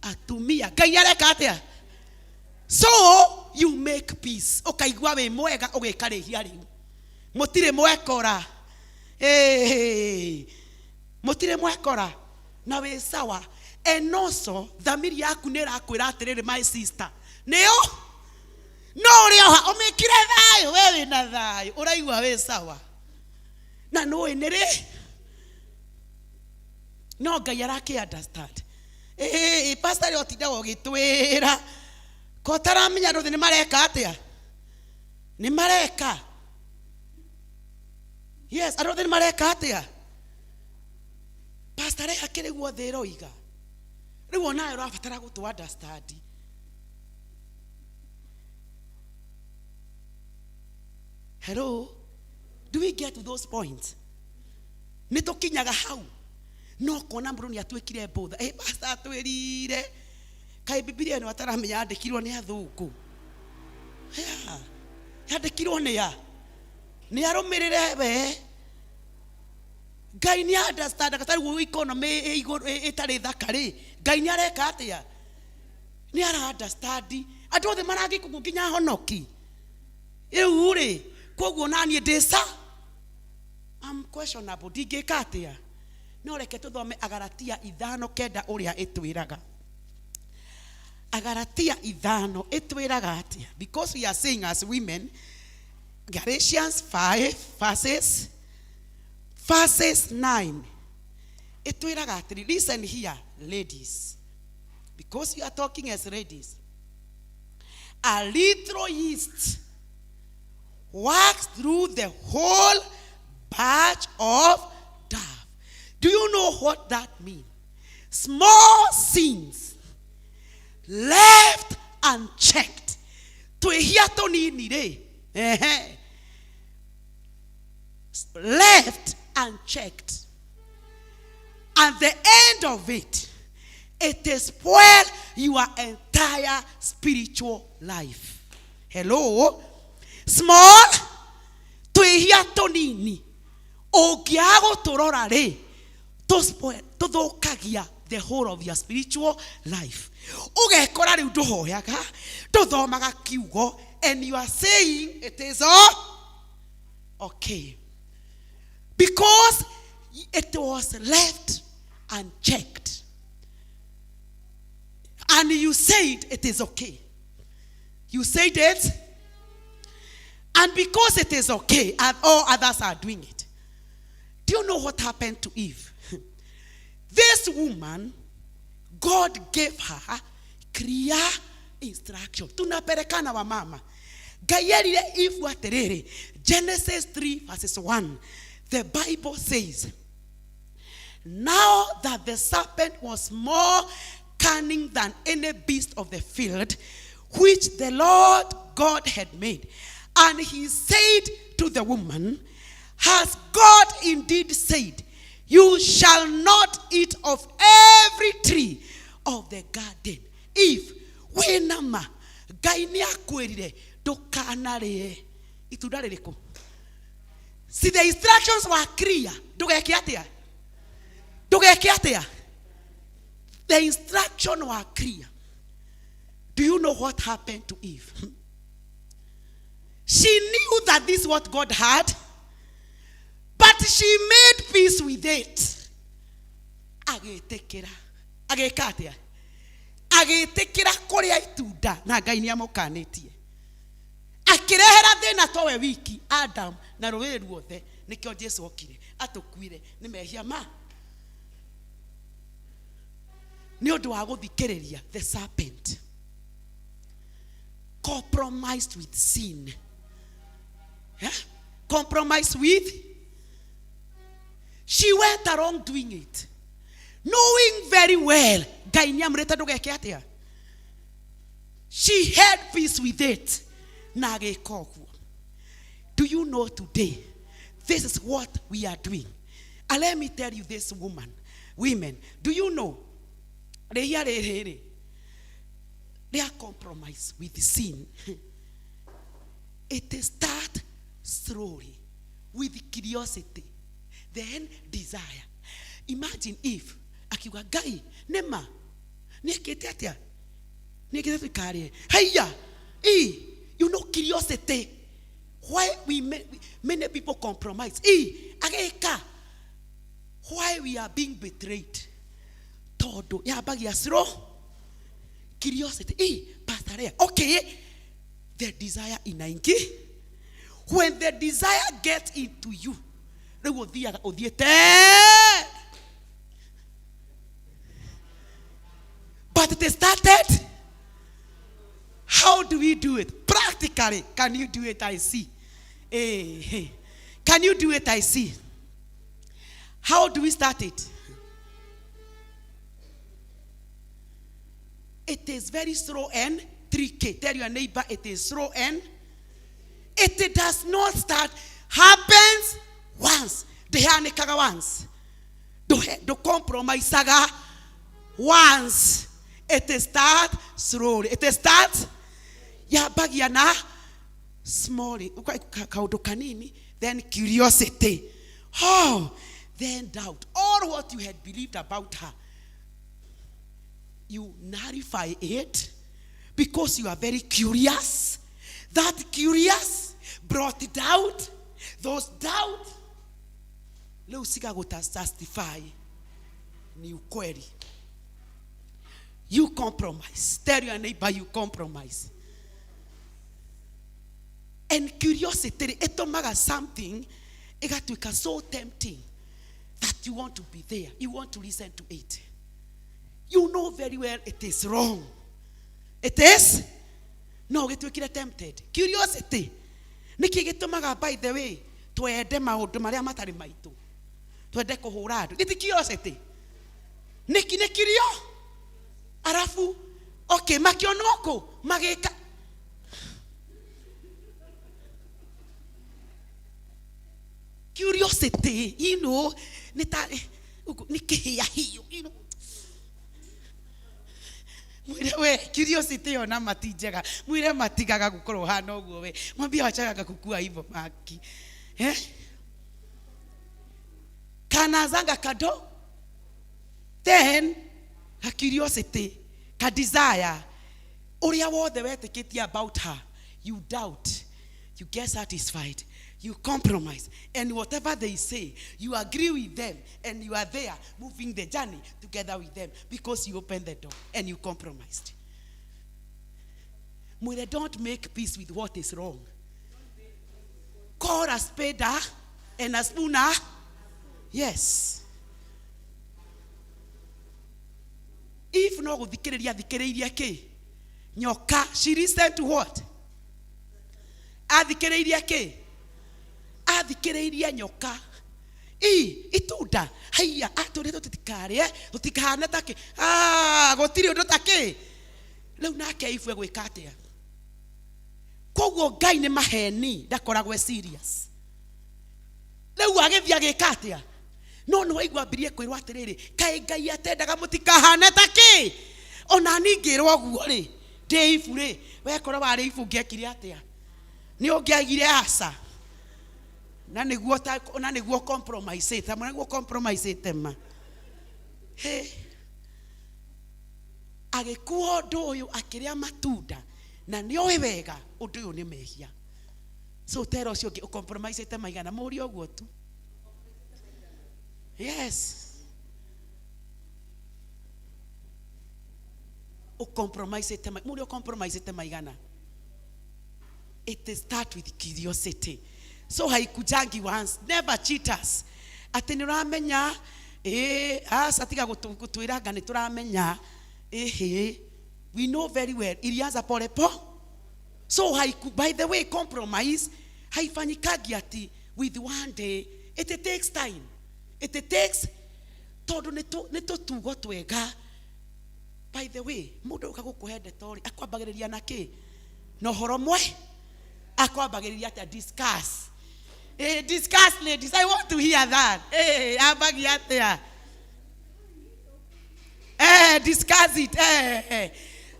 [SPEAKER 1] Atumia, Ngai areka atĩa? So you make peace. Ũkaigua wĩ mwega ũgĩka rĩhia rĩu. Mũtirĩ mwekora. Ĩĩ, mũtirĩ mwekora na wĩ sawa. And also thamiri yaku nĩ ĩrakwĩra atĩrĩrĩ, my sister, nĩyo no ũrĩ oha ũmĩkire thayũ, we wĩna thayũ, ũraigua wĩ sawa na nũĩ nĩ rĩ no Ngai arakĩ understand. Ĩĩ, pastor rĩ ũtindaga ũgĩtwĩra ko ũtaramenya andũ othe nĩ mareka atĩa? Nĩ mareka. Yes, andũ othe nĩ mareka atĩa? Pastor rĩ akĩrĩ guothe ĩroiga rĩu onawe ũrabatara gũtũ understand. Hello, do we get to those points? Nĩ tũkinyaga hau no kona mũndũ nĩ atuĩkire mbũtha. Ĩ, pastor atwĩrire kaĩ Bibilia ĩno ataramenya yandĩkirwo nĩ athũngũ? Yeah. Yandĩkirwo nĩ a nĩ arũmĩrĩre we. Ngai nĩ understand tarĩu economy ĩ igũrũ ĩtarĩ thaka rĩ, Ngai nĩ areka atĩa? Nĩ ara understand andũ othe maragĩka ũguo nginya honoki rĩu rĩ. Koguo naniĩ ndĩ sa I'm questionable, ndingĩka atĩa? No reke tũthome Agaratia 5:9 ũrĩa ĩtwĩraga. Agaratia 5 ĩtwĩraga atĩa? Because we are saying as women, Galatians 5 verses 9 ĩtwĩraga atĩrĩ. Listen here, ladies, because you are talking as ladies. A little yeast works through the whole batch of dough. Do you know what that means? Small sins left unchecked, twĩhia tũnini rĩ, ehe, left unchecked, at the end of it, it is spoil your entire spiritual life. Hello? Small twĩhia. Twĩhia tũnini ũngĩaga gũtũrora rĩ, tũthũkagia the whole of your spiritual life. Ũgekora rĩu ndũhoyaga, ndũthomaga kiugo, and you are saying it is all okay because it was left unchecked and you said it is okay. You said it, and because it is okay and all others are doing it. Do you know what happened to Eve? This woman, God gave her clear instruction. Tunapelekana wamama. Ngai erire Eve atĩrĩrĩ, Genesis 3 verses 1. The Bible says, "Now that the serpent was more cunning than any beast of the field which the Lord God had made. And he said to the woman, 'Has God indeed said, You shall not eat of every tree of the garden?'" Eve, wĩna ma Ngai nĩ akwĩrire ndũkanarĩe itunda rĩrĩkũ? See, the instructions were clear. Ndũgeke atĩa? Ndũgeke atĩa? The instruction were clear. Do you know what happened to Eve? She knew that this is what God had, but she made peace with it. Agĩtĩkĩra. Agĩka atĩa? Agĩtĩkĩra kũrĩa itunda na Ngai nĩ amũkanĩtie. Akĩrehera thĩna towe wiki, Adam na rũrĩrĩ ruothe. Nĩkĩo Jesu okire atũkuire nĩ mehia ma nĩ ũndũ wa gũthikĩrĩria the serpent. Compromised with sin. Yeah? Compromise with. She went along doing it, knowing very well Ngai nĩ amũrĩte ndũgeke atĩa. She had peace with it na agĩka ũguo. Do you know today this is what we are doing? And let me tell you this, woman, women, do you know rĩhia rĩrĩ rĩ rĩa compromise with sin, it start slowly with curiosity, then desire. Imagine if akiuga, "Ngai nĩma nĩekĩte atĩa, nĩekĩte tũikarĩe haiya." E, you know, curiosity, why we many people compromise. E ageka, why we are being betrayed, tondũ yambagia slow, curiosity. E Pastor Lea, okay, the desire inaingi. When the desire gets into you, rĩu ũthiaga ũthiĩte. But it started. How do we do it practically? Can you do it? I see. Hey, hey. Can you do it? I see. How do we start it? It is very slow and tricky. Tell your neighbor, it is slow and it does not start, happens once. Ndĩhanĩkaga once. Ndũcompromisaga once. It start slowly. It start, yambagia na small kaũndũ kanini, then curiosity, oh, then doubt. All what you had believed about her, you nullify it because you are very curious. That curious brought doubt. Those doubt leo cigagũta justify ni ukweli. You compromise. Tell your neighbor, you compromise. And curiosity ĩtũmaga something ĩgatuĩka so tempting that you want to be there, you want to listen to it. You know very well it is wrong. It is no gĩtuĩkire tempted. Curiosity nĩkĩ gĩtũmaga, by the way, twende maũndũ marĩa matarĩ maitũ, twende kũhũra andũ? Nĩ ti curiosity? Nĩkĩ nĩ kirio arabu, okay, makĩona kũ magĩka curiosity, nĩ ta nĩ kĩhĩahĩo. Mwĩre we curiosity ĩyo na mati njega, mwĩre matigaga gũkorwo hana ũguo. We mwambie wachagaga kukua hivyo maki. Eh? Kanazanga kado then ka curiosity ka desire uria wothe wetikitie about her, you doubt, you get satisfied, you compromise, and whatever they say you agree with them, and you are there moving the journey together with them because you opened the door and you compromised. Mwire, don't make peace with what is wrong. Call a spade a and a spoon a. Yes, if no guthikiriria thikiriria ki nyoka, she listened to what? Athikiriria ki? Athikiriria nyoka. I itunda haiya atũrĩ tũtikarie tũtikahane takĩ. Ah, gũtirĩ ũndũ takĩ rĩu nake ibue gwĩka atĩa? Koguo Ngai nĩ maheni, ndakoragwo e serious. Rĩu agĩthiĩ agĩka atĩa? No nĩ waigua ambirie kwĩrwo atĩrĩrĩ, kaĩ Ngai atendaga mũtikahane takĩ? Ona niĩ ngĩrwo ũguo rĩ, ndĩ ibu rĩ, wekorwo warĩ ibu ngĩekire atĩa? Nĩ ũngĩagire aca na nĩguo na nĩguo compromise ta nĩguo compromise ma he agĩkua ũndũ ũyũ akĩrĩa matunda na nĩ oĩ wega ũndũ ũyũ nĩ mehia. So tera ũcio ũngĩ ũcompromisĩte maigana, mũrie ũguo tu. Yes, ũcompromisĩte mũrie ũcompromisĩte maigana. It start with curiosity, so haikujangi once. Never cheat us atĩ nĩ ũramenya ĩĩ aca tiga gũtwĩra anga nĩ tũramenya ĩhĩ. We know very well ilianza pole po. So haiku, by the way, compromise haifanyikagi ati with one day. It takes time, it takes, tondũ nĩ tũtugo twega. By the way, mũndũ ũka gũkũhe ndeto rĩ, akwambagĩrĩria na kĩ? Na ũhoro mwe akwambagĩrĩria atĩa? Discuss. Eh, discuss, ladies, I want to hear that. Eh, ambagia atĩa? Eh, discuss it. Eh, eh,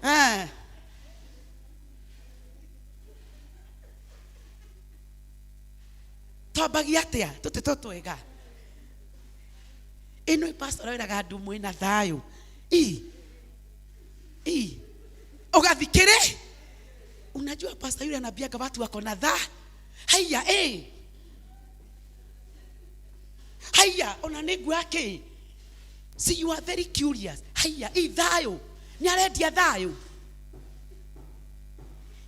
[SPEAKER 1] eh. Twambagia atĩa tũtĩtwo twega ĩno? Pastor wĩraga andũ mwĩna thayũ i i ũgathikĩrĩ. Unajua pastor yule anaambiaga watu wako na dha haiya eh haiya ona nĩ nguoya kĩ. See, you are very curious. Haiya i thayũ nĩ arendia thayũ.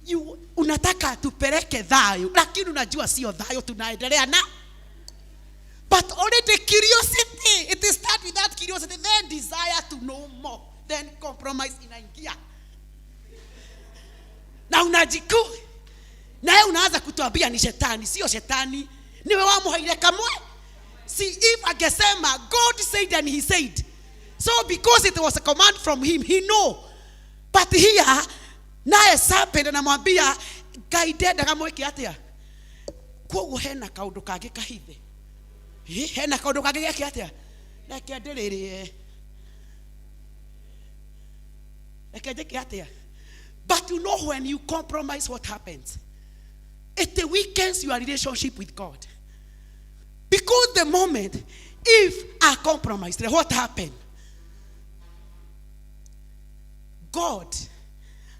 [SPEAKER 1] You unataka tupeleke thayũ, lakini unajua sio thayũ tunaendelea na, but already curiosity, it is start with that curiosity, then desire to know more, then compromise inaingia na unajiku naye unaanza kutuambia ni shetani. Sio shetani, niwe wamuhaire kamwe. See, if angesema God said and he said so because it was a command from him, he know. But here naye serpent anamwambia Ngai ndendaga mwĩke atĩa? Koguo hena kaũndũ kangĩ kahithe. Ĩ, hena kaũndũ kangĩ geke atĩa? Reke ndĩrĩrĩe, reke njĩke atĩa? But you know, when you compromise, what happens? It weakens your relationship with God, because the moment if I compromise, what happened? God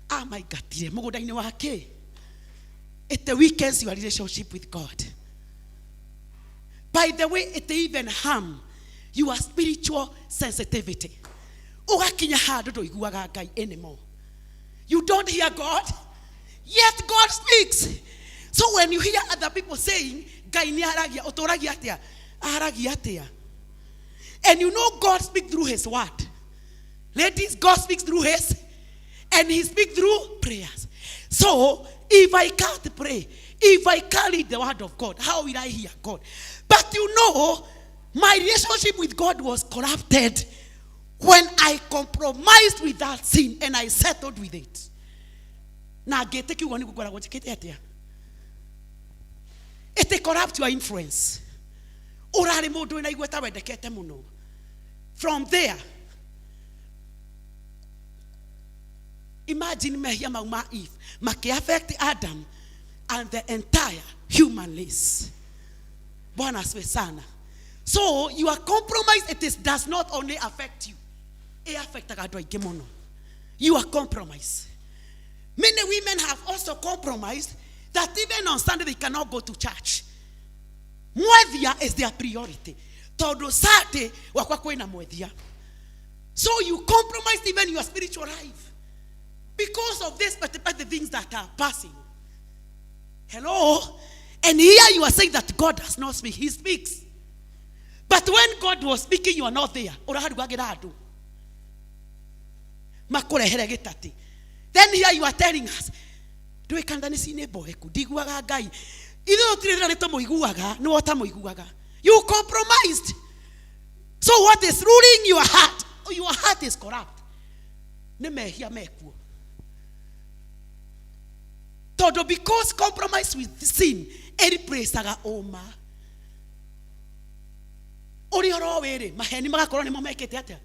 [SPEAKER 1] amaingatire mũgũnda-inĩ wake. It weakens your relationship with God. By the way, it even harm your spiritual sensitivity. Ũgakinya handũ ndũiguaga Ngai anymore. You don't hear God, yet God speaks. So when you hear other people saying Ngai nĩ aragia, ũtũragia atĩa? Aragia atĩa? And you know God speaks through his word. Ladies, God speaks through his, and he speaks through prayers. So if I can't pray, if I can't read the word of God, how will I hear God? But you know, my relationship with God was corrupted when I compromised with that sin and I settled with it. Na ngĩtĩkia ũguo nĩguo ngoragwo njĩkĩte atĩa? It corrupt your influence. Ũrarĩ mũndũ wĩna igweta wendekete mũno. From there, imagine mehia mau ma Eve makĩ affect Adam and the entire human race. Bwana asiwe sana. So your compromise, it is, does not only affect you, it affectaga andũ aingĩ mũno. Your compromise, many women have also compromised that even on Sunday they cannot go to church. Mwethia is their priority, tondũ Sunday wakwa kwĩna mwethia. So you compromise even your spiritual life because of this particular things that are passing. Hello? And here you are saying that God does not speak. He speaks. But when God was speaking, you are not there. Ũraharugagĩra andũ makũrehere gĩtati. Then here you are telling us, ndũĩ kanitha nĩ cinĩ mboeku, ndiguaga Ngai. Ithuĩ tũtirĩ thĩna, nĩ tũmũiguaga, nĩwe ũtamũiguaga. You compromised. So what is ruling your heart? Your heart is corrupt. Nĩ mehia mekuo. Tondũ because compromise with sin ĩreplacaga ũma. Ũrĩa ũrowĩ rĩ, maheni magakorwo nĩmo mekĩte atĩa?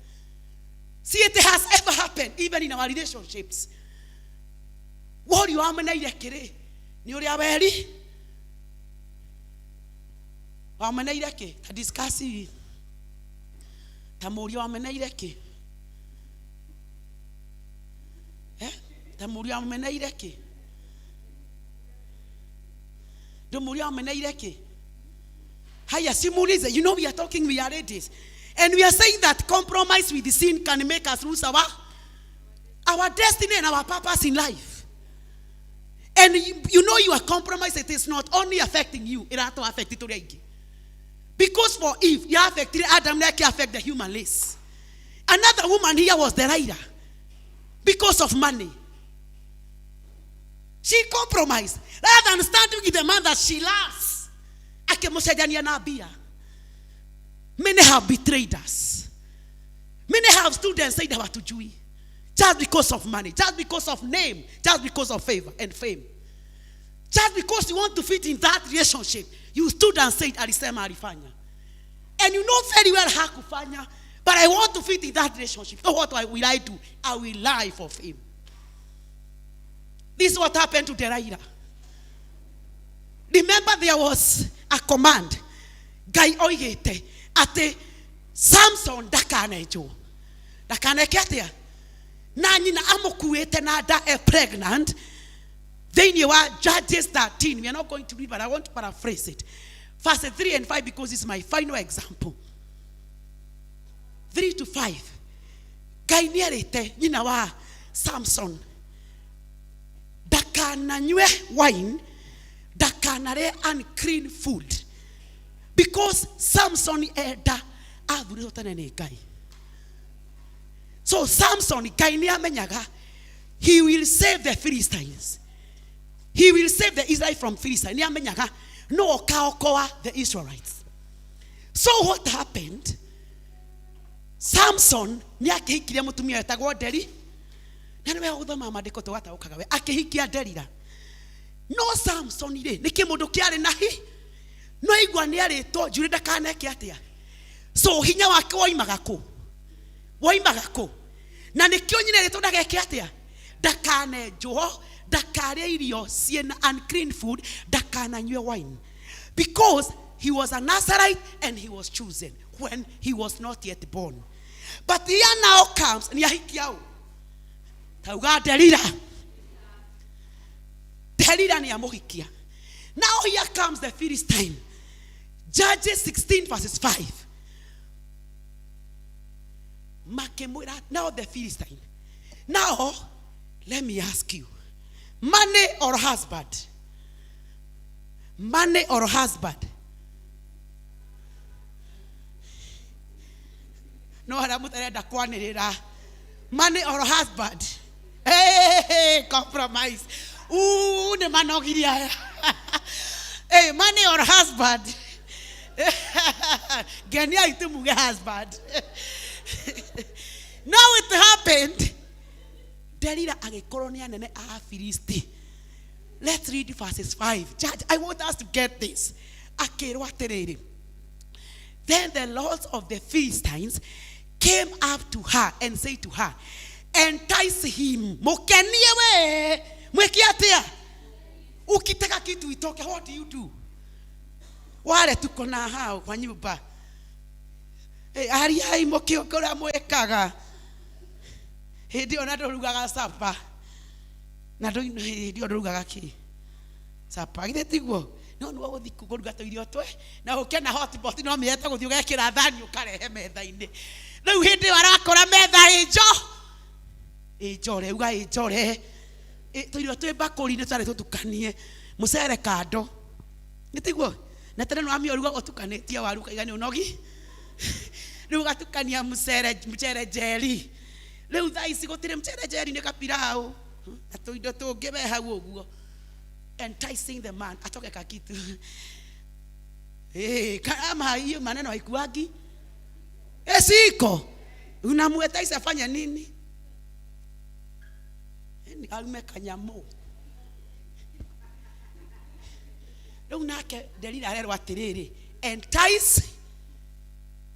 [SPEAKER 1] See, it has ever happened even in our relationships. Worio wameneire kĩrĩ nĩ ũrĩa weri wameneire kĩ ta discuss ta mũriũ wameneire kĩ, eh? Ta mũriũ wameneire kĩ, ndio mũriũ wameneire kĩ. Haya, simulize. You know we are talking, we are ladies. And we are saying that compromise with the sin can make us lose our destiny and our purpose in life. And you know your compromise, it is not only affecting you, it has to affect it to. Because for Eve, you affected Adam, like you affect the human race. Another woman here was Delilah. Because of money. She compromised. Rather than standing with the man that she loves, akĩmũcenjania na mbia. Many have betrayed us. Many have stood and said hawatujui, just because of money, just because of name, just because of favor and fame, just because you want to fit in that relationship. You stood and said, alisema alifanya, and you know very well hakufanya, but I want to fit in that relationship. So what will I do? I will lie for fame. This is what happened to Delilah. Remember, there was a command. Ngai oigĩte atĩ Samson ndakanenjwo, ndakaneke atĩa, na nyina amũkuĩte na nda, e pregnant. Thĩinĩ wa Judges 13, we are not going to read, but I want to paraphrase it, verse 3 and 5, because it's my final example. 3 to 5. Ngai nĩ erĩte nyina wa Samson ndakananyue wine, ndakanarĩe unclean food, because Samson enda athurĩtwo tene nĩ Ngai. So Samson, Ngai nĩ amenyaga he will save the Philistines, he will save the Israel from Philistines. Nĩ amenyaga no okaokoa the Israelites. So what happened? Samson nĩ akĩhikirie mũtumia wetagwo Deri, na nĩwe gũthoma maandĩko tũgataũkaga we akĩhikia Delila. No Samson rĩ, nĩ kĩmũndũ kĩarĩ na hi no igua nĩ arĩtwo njuĩrĩ ndakaneke atĩa. So hinya wake woimaga kũ? Woimaga kũ? Na nĩkĩo nyina ĩrĩtwo ndageke atĩa, ndakanenjwo, ndakarĩe irio ciĩna unclean food, ndakananyue wine, because he was a Nazarite and he was chosen when he was not yet born. But here now comes nĩ ahikia ũ? Tauga Delila. Delila nĩ amũhikia. Now here comes the Philistine. Judges 16 verses 5. Makĩmwĩra, now the Philistine. Now let me ask you, money or husband? Money or husband? No harĩa mũtarenda kwanĩrĩra. Money or husband? Hey, compromise. Ooh, nĩ manogirie aya. Hey, money or husband? Ngenia itu muge husband. Now it happened, Delila agĩkorwo nĩ anene a Afilisti. Let's read verses 5. Judge, I want us to get this. Akĩrwo atĩrĩrĩ, then the lords of the Philistines came up to her and said to her, "Entice him." Mũkenie we. Mwĩke atĩa? Ukitaka kitu itoke, what do you do? Wale tuko na hao kwa nyumba. Hey, ariai mũkĩũke ũrĩa mwĩkaga hĩndĩ ĩyo na ndũrugaga capa na hĩndĩ ĩyo ndũrugaga kĩ capa githĩ tiguo no nĩwe ũgũthiĩ kũruga tũirio twe na ũke na hotpot no mĩete gũthiĩ ũgekĩra thani ũkarehe metha-inĩ. Rĩu hĩndĩ ĩyo arakora metha ĩnjo ĩnjore uga ĩnjore. Tũirio twĩ mbakũri-inĩ tũtarĩ tũtukanie mũcere kando nĩ tiguo na tene nĩwamenya ũruga ũtukanĩtie waru ũkaiga nĩ ũnogi rĩu ũgatukania mũcere mũcere njeri rĩu thaa ici gũtirĩ mũcere njeri nĩ kapiraũ na tũindo tũngĩ we hau ũguo. Enticing the man atoke kakitu. Eh, kama hiyo maneno haikuagi. Esiko unamuetaisa afanye nini? Ni arume kanyamu. Rĩu nake Delila arerwo atĩrĩrĩ, entice,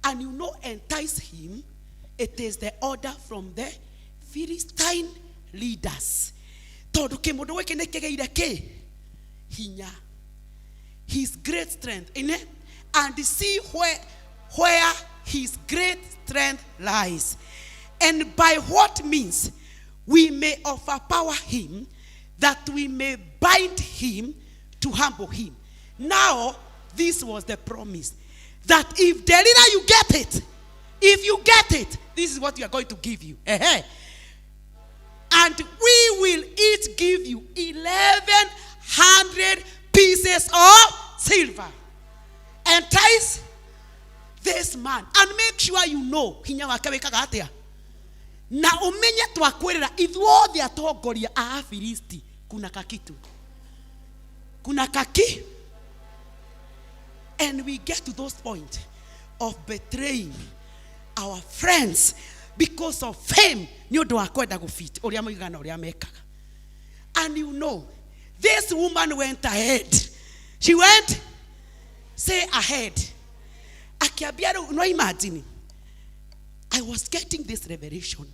[SPEAKER 1] and you know entice him, it is the order from the Philistine leaders. Tondũ kĩmũndũ gĩkĩ nĩ kĩgĩire kĩ hinya, his great strength ine, and see where his great strength lies, and by what means we may overpower him, that we may bind him to humble him. Now this was the promise, that if Delilah you get it, if you get it, this is what we are going to give you. Ehe. And we will each give you 1,100 pieces of silver. Entice this man and make sure you know hinya wake wĩkaga atĩa na ũmenye twakwĩrĩra ithuothe atongoria a Afilisti kuna kakitu kuna kaki. And we get to those point of betraying our friends because of fame nĩ ũndũ wa kwenda gũbit ũrĩa moigaga na ũrĩa mekaga. And you know this woman went ahead, she went say ahead akiambia rĩu no imagine I was getting this revelation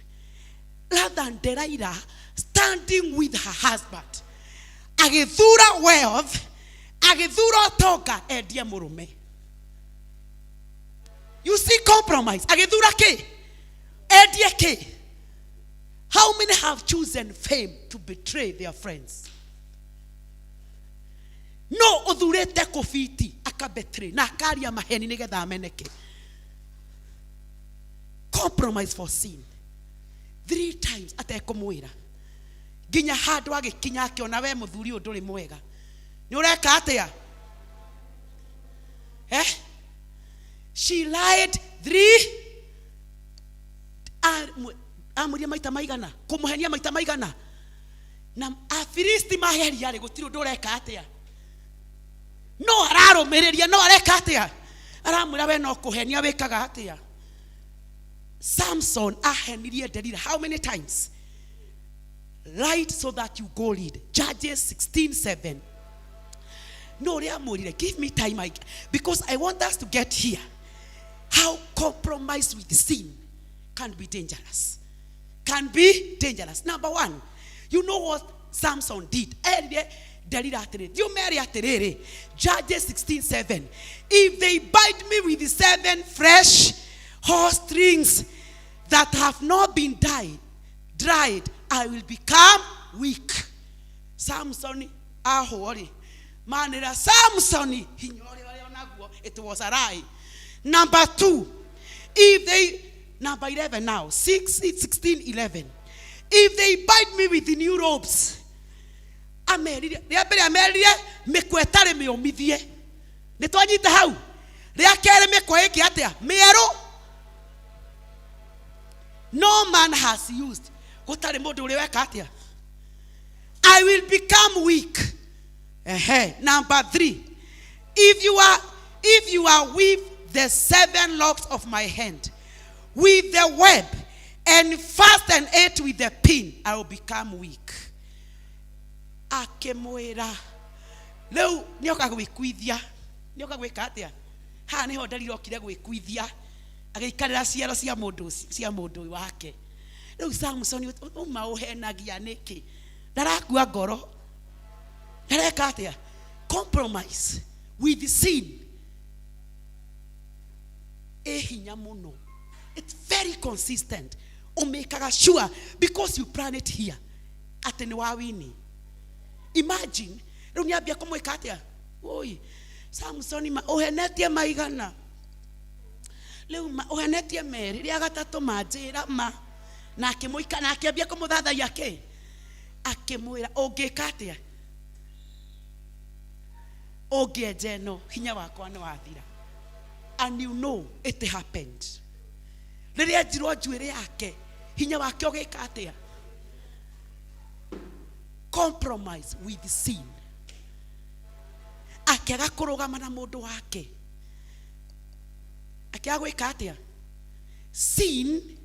[SPEAKER 1] rather than Delilah standing with her husband agĩthura wealth agĩthura ũtonga endie mũrũme. You see compromise agĩthura kĩ endie kĩ. How many have chosen fame to betray their friends? No ũthurĩte kũbiti akabetray na akaria maheni nĩgetha ameneke. Compromise for sin three times atekũmwĩra nginya handũ agĩkinya akĩona we mũthuri ũyũ ndũrĩ mwega nĩ ũreka atĩa. Eh? She lied three amũria maita maigana kũmũhenia maita maigana na Afilisti maheria rĩ gũtirĩ ũndũ ũreka atĩa no ararũmĩrĩria no areka atĩa aramwĩra we no kũhenia wĩkaga atĩa. Samson ahenirie Delila how many times? Lied so that you go lead. Judges 16:7. No ũrĩa amwĩrire give me time because I want us to get here how compromise with sin can be dangerous. Can be dangerous. Number one, you know what Samson did? Erire Delila atĩrĩ, thiĩ ũmere atĩrĩrĩ, Judges 16:7. If they bind me with the 7 fresh horse strings that have not been dried, I will become weak. Samson ahwo rĩ, manĩra Samson hinya ũrĩa ũrĩa onaguo, it was a lie. Number two, if they, number 11 now, 6, 16, 11. If they bind me with the new ropes, amerire, rĩa mbere amerire mĩkwa ĩtarĩ mĩũmithie. Nĩ twanyita hau. Rĩa kerĩ mĩkwa ĩngĩ atĩa? Mĩerũ. No man has used. Gũtarĩ mũndũ ũrĩ weka atĩa? I will become weak. Ehe. Number 3. If you are with the 7 locks of my hand, with the web, and fasten it with the pin, I will become weak. Akĩmwĩra rĩu nĩoka gwĩkuithia, nĩoka gwĩka atĩa? Haha nĩho Delila okire gwĩkuithia, agĩikarĩra ciero cia mũndũ ũcio, cia mũndũ wake. Rĩu Samson uma ũhenagia nĩkĩ? Ndarakua ngoro. Ndareka atĩa? Compromise with sin. Ĩ hinya mũno. It's very consistent. Ũmĩkaga sure because you plan it here atĩ nĩ wa wini. Imagine rĩu nĩambia kũmwĩka atĩa? Oi, Samsoni ma ũhenetie maigana rĩu ma ũhenetie merĩ rĩa gatatũ manjĩra ma na akĩmũika na akĩambia kũmũthathaiya kĩ akĩmwĩra ũngĩka atĩa ũngĩenja ĩno hinya wakwa nĩ wathira. And you know it happened. Rĩrĩa enjirwo njuĩrĩ yake hinya wake ũgĩka atĩa? Compromise with sin. Akĩaga kũrũgama na mũndũ wake, akĩaga gwĩka atĩa? Sin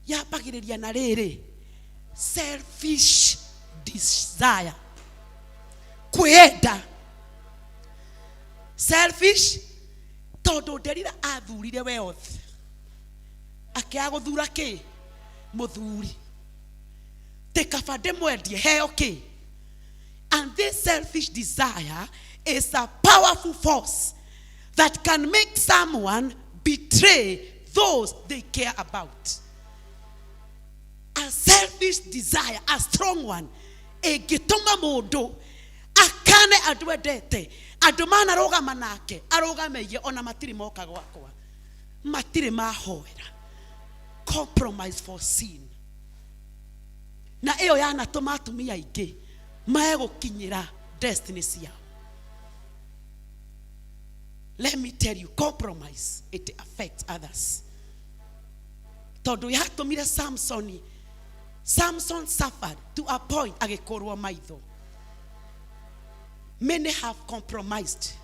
[SPEAKER 1] yambagĩrĩria na rĩrĩ selfish desire, kwĩenda, selfish, tondũ Delila athurire wealth, akĩaga gũthura kĩ mũthuri tĩ kaba ndĩmwendie heo kĩ. And this selfish desire is a powerful force that can make someone betray those they care about. A selfish desire, a strong one, ĩngĩtũma mũndũ akane andũ endete, andũ manarũgama nake arũgameiye, ona matirĩ moka gwakwa, matirĩ mahoera. Compromise for sin. Na ĩyo yanatũma atumia aingĩ mae gũkinyĩra destiny ciao. Let me tell you, compromise, it affects others. Tondũ yatũmire Samsoni, Samson suffered to a point agĩkũrwo maitho. Many have compromised.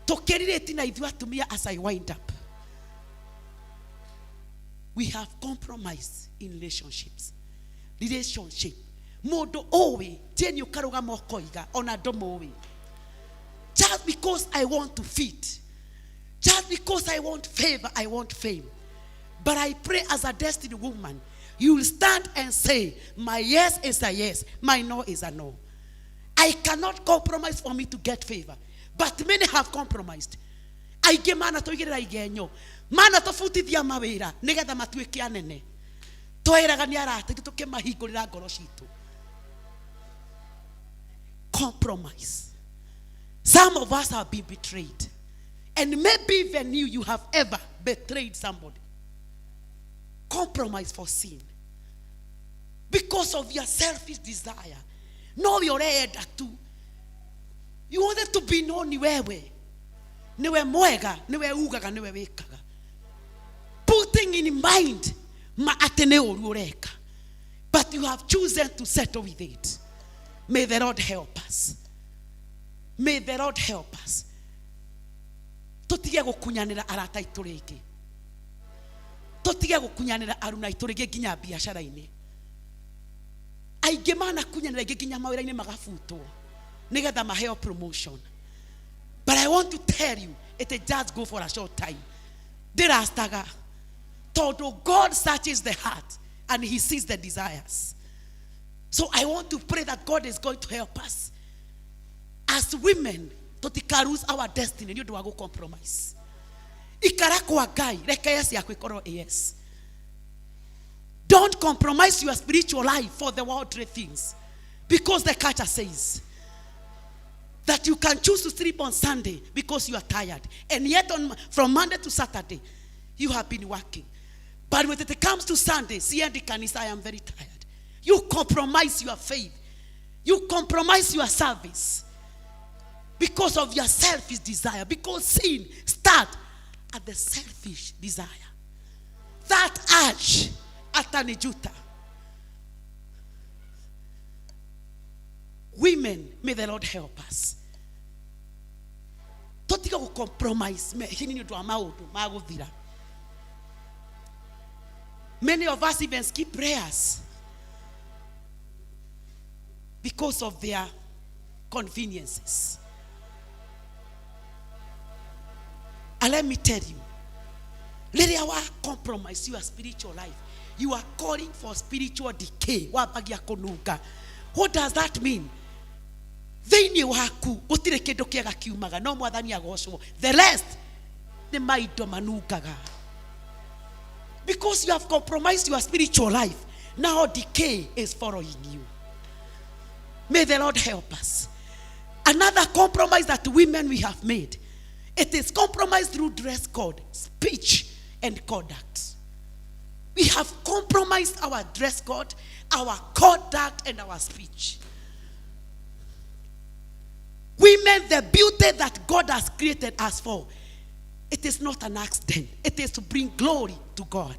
[SPEAKER 1] Tũkĩrirĩti na ithuĩ atumia, as I wind up, we have compromised in relationships. Relationship, mũndũ ũĩ jeni ũkarũgama ũkoiga ona ndũmũĩ, just because I want to fit, just because I want favor, I want fame. But I pray as a destiny woman, you will stand and say, my yes is a yes, my no is a no. I cannot compromise for me to get favor. But many have compromised. Aingĩ manatũigĩrĩra igenyo, manatũbutithia mawĩra nĩgetha matuĩke anene. Twĩraga nĩ arata itũ tũkĩmahingũrĩra ngoro citũ. Compromise. Some of us have been betrayed. And maybe even you have ever betrayed somebody. Compromise for sin. Because of your selfish desire. No we ũreenda tu. You wanted to be known ni wewe. Niwe mwega, niwe ugaga, niwe wĩkaga. Putting in mind ma atĩ nĩ ũru ũreka. But you have chosen to settle with it. May the Lord help us. May the Lord help us. Tũtige gũkunyanĩra arata aitũ rĩngĩ. Tũtige gũkunyanĩra aruna aitũ rĩngĩ nginya biacara-inĩ. Aingĩ manakunyanĩra aingĩ nginya mawĩra-inĩ magabutwo nĩgetha maheo promotion. But I want to tell you, it just go for a short time. Ndĩrastaga tondũ God searches the heart and he sees the desires. So I want to pray that God is going to help us. As women, tũtika lose our destiny nĩ ũndũ wa gũ-compromise. Ikara kwa Ngai, reke yes yaku ĩkorwo ĩ yes. Don't compromise your spiritual life for the worldly things. Because the culture says that you can choose to sleep on Sunday because you are tired. And yet from Monday to Saturday, you have been working. But when it comes to Sunday, siendi kanisa, I am very tired. You compromise your faith. You compromise your service because of your selfish desire. Because sin starts at the selfish desire. That urge, atanijuta. Women, may the Lord help us. Tũtige gũ-compromise mehia nĩ ũndũ wa maũndũ ma gũthira. Many of us even skip prayers because of their conveniences. And let me tell you, rĩrĩa wa compromise your spiritual life, you are calling for spiritual decay. Wambagia kũnunga. What does that mean? Thĩinĩ waku gũtirĩ kĩndũ kĩega kiumaga, no Mwathani agocwo. The rest Nĩ maindo manungaga. Because you have compromised your spiritual life, now decay is following you. May the Lord help us. Another compromise that women we have made, it is compromise through dress code, speech, and conduct. We have compromised our dress code, our conduct, and our speech. Women, the beauty that God has created us for, it is not an accident. It is to bring glory to God.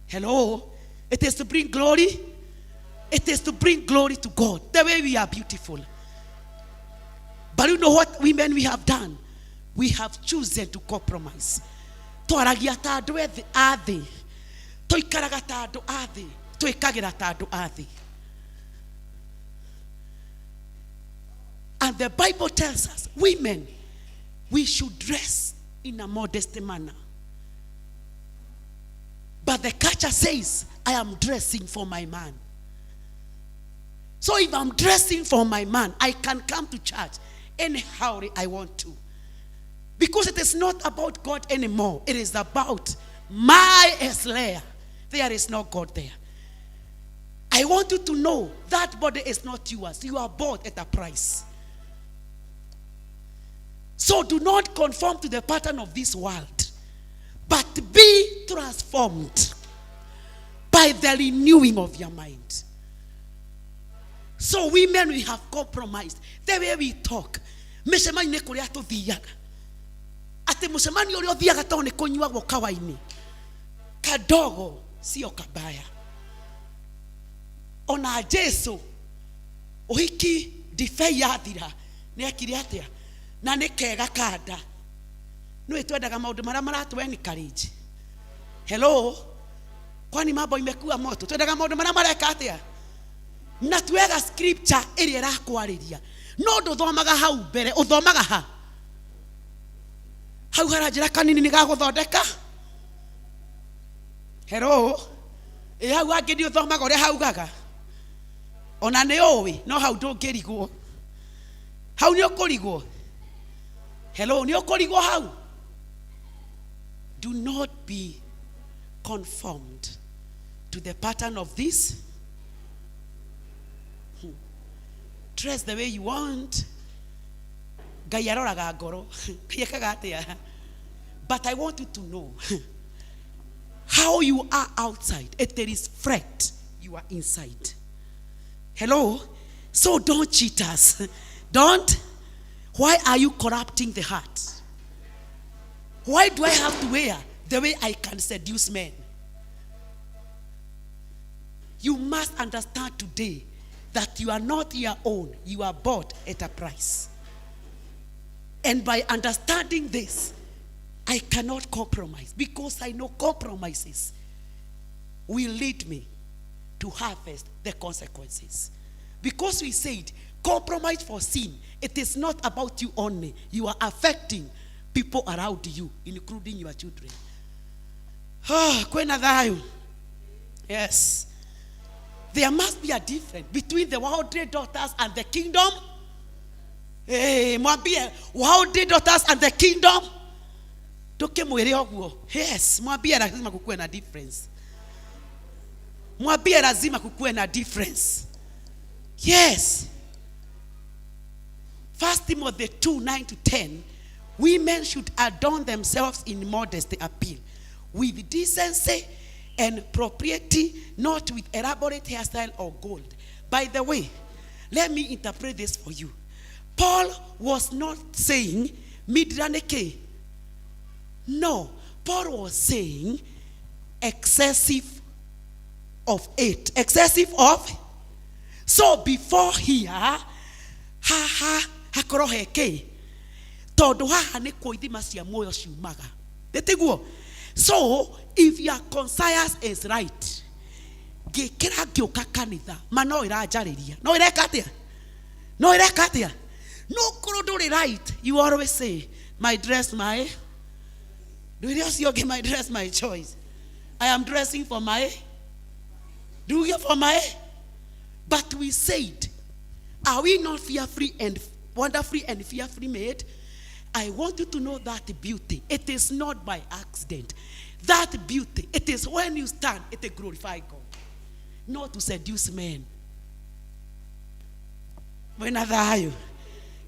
[SPEAKER 1] Hello? It is to bring glory. It is to bring glory to God. The way we are beautiful. But you know what women we have done? We have chosen to compromise. Twaragia ta andũ ethĩ a thĩ. Tũikaraga ta andũ a thĩ. Twĩkagĩra ta andũ a thĩ. And the Bible tells us, women, we should dress in a modest manner. But the culture says, I am dressing for my man. So if I'm dressing for my man, I can come to church anyhow I want to. Because it is not about God anymore. It is about my Slayer. There is no God there. I want you to know that body is not yours. You are bought at a price. So do not conform to the pattern of this world, but be transformed by the renewing of your mind. So women, we have compromised the way we talk. Mĩcemanio-inĩ kũrĩa tũthiaga, atĩ mũcemanio ũrĩa ũthiaga tondũ nĩ kũnyuagwo kawaini kadogo sio kabaya. Ona Jesu ũhiki ndibei yathira nĩ ekire atĩa? Na nĩ kega kanda. Nĩũĩ twendaga maũndũ marĩa maratũ encourage. Hello, kwani mambo imekuwa moto? Twendaga maũndũ marĩa mareka atĩa? Na tuega scripture ĩrĩa ĩrakwarĩria, no ndũthomaga hau mbere, ũthomaga ha hau haranjĩra kanini nĩ gagũthondeka. Hello, ĩ hau hangĩ nĩ ũthomaga ũrĩa haugaga, ona nĩ ũĩ, no hau ndũngĩrigwo. Hau nĩ ũkũrigwo. Hello, nĩ ũkũrigwo hau. Do not be conformed to the pattern of this. Dress the way you want. Ngai aroraga ngoro. Ngai ekaga atĩa? But I want you to know how you are outside, it is reflect you are inside. Hello? So don't cheat us. Don't. Why are you corrupting the heart? Why do I have to wear the way I can seduce men? You must understand today that you are not your own. You are bought at a price. And by understanding this, I cannot compromise, because I know compromises will lead me to harvest the consequences. Because we said compromise for sin, it is not about you only. You are affecting people around you, including your children. Ah, kwĩna thayũ. Yes. There must be a difference between the worldly daughters and the kingdom. Hey, mwambie worldly daughters and the kingdom. Tukimwire ũguo. Yes, mwambie lazima kukuwe na difference. Mwambie lazima kukuwe na difference. Yes. First Timothy 2 9 to 10. Women should adorn themselves in modesty appeal, with decency and propriety, not with elaborate hairstyle or gold. By the way, let me interpret this for you. Paul was not saying midraneke. No, Paul was saying excessive of it. Excessive of. So before here, ha ha hakorwo he tondũ haha nĩkuo ithima cia muoyo ciumaga, nĩtiguo? So if your conscience is right, ngĩkĩra ngĩũka kanitha ma no ĩranjarĩria, no ĩreka atĩa, no ĩreka atĩa, no korwo ndũrĩ right, you always say, "My dress, my," ndwĩre ũcio ũngĩ, "My dress, my choice. I am dressing for my," nduge for my. But we said, are we not fearfully and wonderfully and fearfully made? I want you to know that beauty, it is not by accident. That beauty, it is when you stand, it glorify God, not to seduce men. Mwĩna thayũ?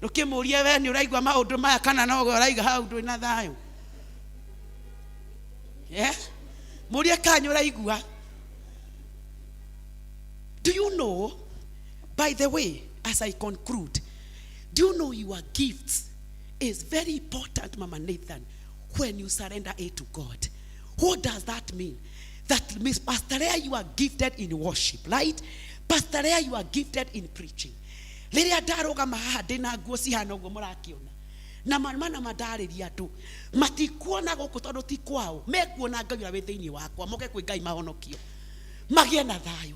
[SPEAKER 1] Ndũkĩmũrie, we nĩ ũraigua maũndũ maya kana no ũraiga hau ndwĩna thayũ? Yeah? Mũrie kana nĩ ũraigua. Do you know, by the way, as I conclude, do you know your gifts is very important, Mama Nathan, when you surrender it to God? What does that mean? That means, Pastor Leah, you are gifted in worship, right? Pastor Leah, you are gifted in preaching. Rĩrĩa ndarũgama haha ndĩna nguo cihana ũguo mũrakĩona na mana mandarĩria andũ matikuona gũkũ tondũ ti kwao, mekuona Ngai ũrĩa wĩ thĩinĩ wakwa, moke kwĩ Ngai, mahonokio, magĩe na thayũ.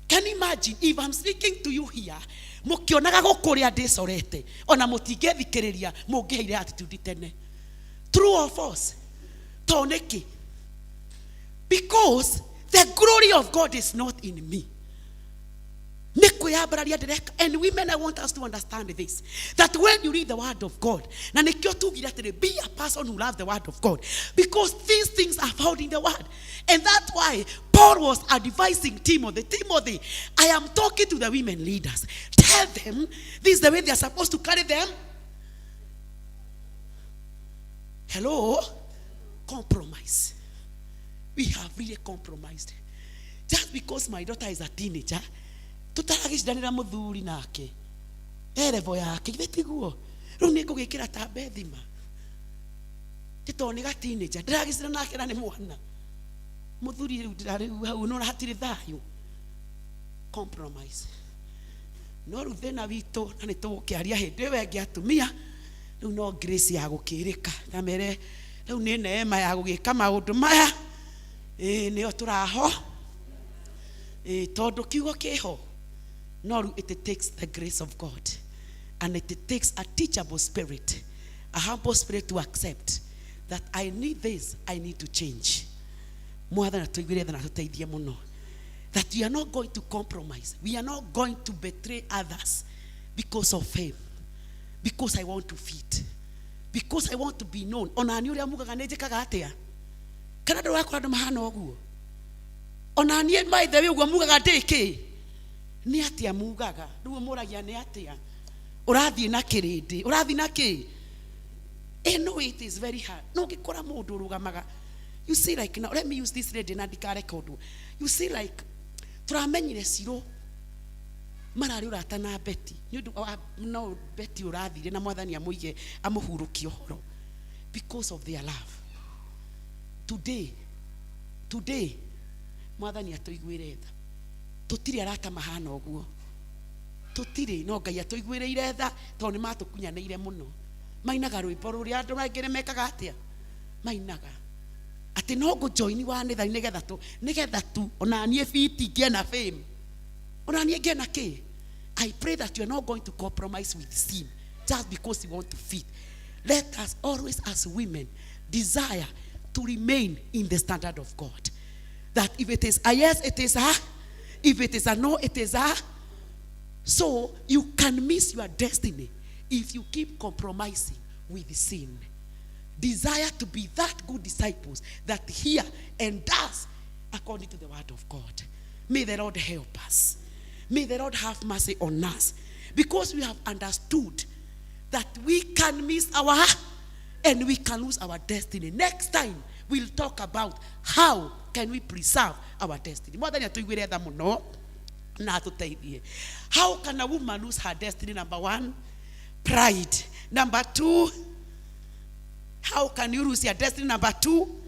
[SPEAKER 1] Can you imagine if I'm speaking to you here, mũkĩonaga gũkũ ũrĩa ndĩcorete, ona mũtingĩthikĩrĩria, mũngĩheire attitude tene? True or false? To nĩkĩ? Because the glory of God is not in me. Nĩ kwĩyambararia ndĩreka. And women, I want us to understand this, that when you read the word of God, na nĩkĩo tugire atĩrĩ, be a person who loves the word of God, because these things are found in the word. And that's why Paul was advising Timothy, "Timothy, I am talking to the women leaders. Tell them this is the way they are supposed to carry them." Hello? Compromise. We have really compromised. Just because my daughter is a teenager, tutaragicindanĩra mũthuri nake e level yake, githĩ tiguo? Rĩu nĩ ngũgĩkĩra ta bethima ti tondũ nĩ ga teenager ndĩragĩcindana nake na nĩ mwana mũthuri. Rĩu ndĩrarĩu hau nona hatirĩ thayũ. Compromise. No rĩu thĩna witũ, na nĩ tũgũkĩaria hĩndĩ ĩyo ĩngĩ, atumia rĩu no grace ya gũkĩrĩka tamere rĩu nĩ neema ya gũgĩka maũndũ maya. Ĩĩ, nĩyo tũraho. Ĩĩ, tondũ kiugo kĩho, no rĩu it takes the grace of God and it takes a teachable spirit, a humble spirit, to accept that I need this, I need to change. Mwathani atũiguĩre tha na atũteithie mũno, that we are not going to compromise, we are not going to betray others because of fame, because I want to fit, because I want to be known. Ona niĩ ũrĩa mugaga nĩ njĩkaga atĩa, kana ndũ wakora andũ mahana ũguo? Ona niĩ, by the way, ũguo mugaga ndĩ kĩ, nĩ atĩa mugaga? Rĩu mũragia nĩ atĩa ũrathiĩ na kĩrĩndĩ, ũrathiĩ na kĩ? No, it is very hard. No ũngĩkora mũndũ ũrũgamaga, you see, like now, let me use this lady na ndikarekondwo. You see, like tũramenyire Ciro mararĩ ũrata na Beti nĩ ũndũ wa no Beti ũrathire na Mwathani amũige amũhurũkie ũhoro because of their love. Today, today, Mwathani atũiguĩre tha, tũtirĩ arata mahana ũguo, tũtirĩ. No Ngai atũiguĩrĩire tha tondũ nĩ matũkunyanĩire mũno. Mainaga rwĩmbo rũrĩa andũ aingĩ nĩ mekaga atĩa, mainaga atĩ no ngũjoini wa nĩtha nĩgetha tu, nĩgetha tu ona niĩ biti ngĩe na fame, ona niĩ ngĩe na kĩ. I pray that you are not going to compromise with sin just because you want to fit. Let us always, as women, desire to remain in the standard of God, that if it is a yes, it is a, if it is a no, it is a. So you can miss your destiny if you keep compromising with sin. Desire to be that good disciples that hear and does according to the word of God. May the Lord help us. May the Lord have mercy on us, because we have understood that we can miss our and we can lose our destiny. Next time we'll talk about how can we preserve our destiny. Mwathani atũiguĩre tha mũno na atũteithie. How can a woman lose her destiny? Number one, pride. Number two, how can you lose your destiny? Number two,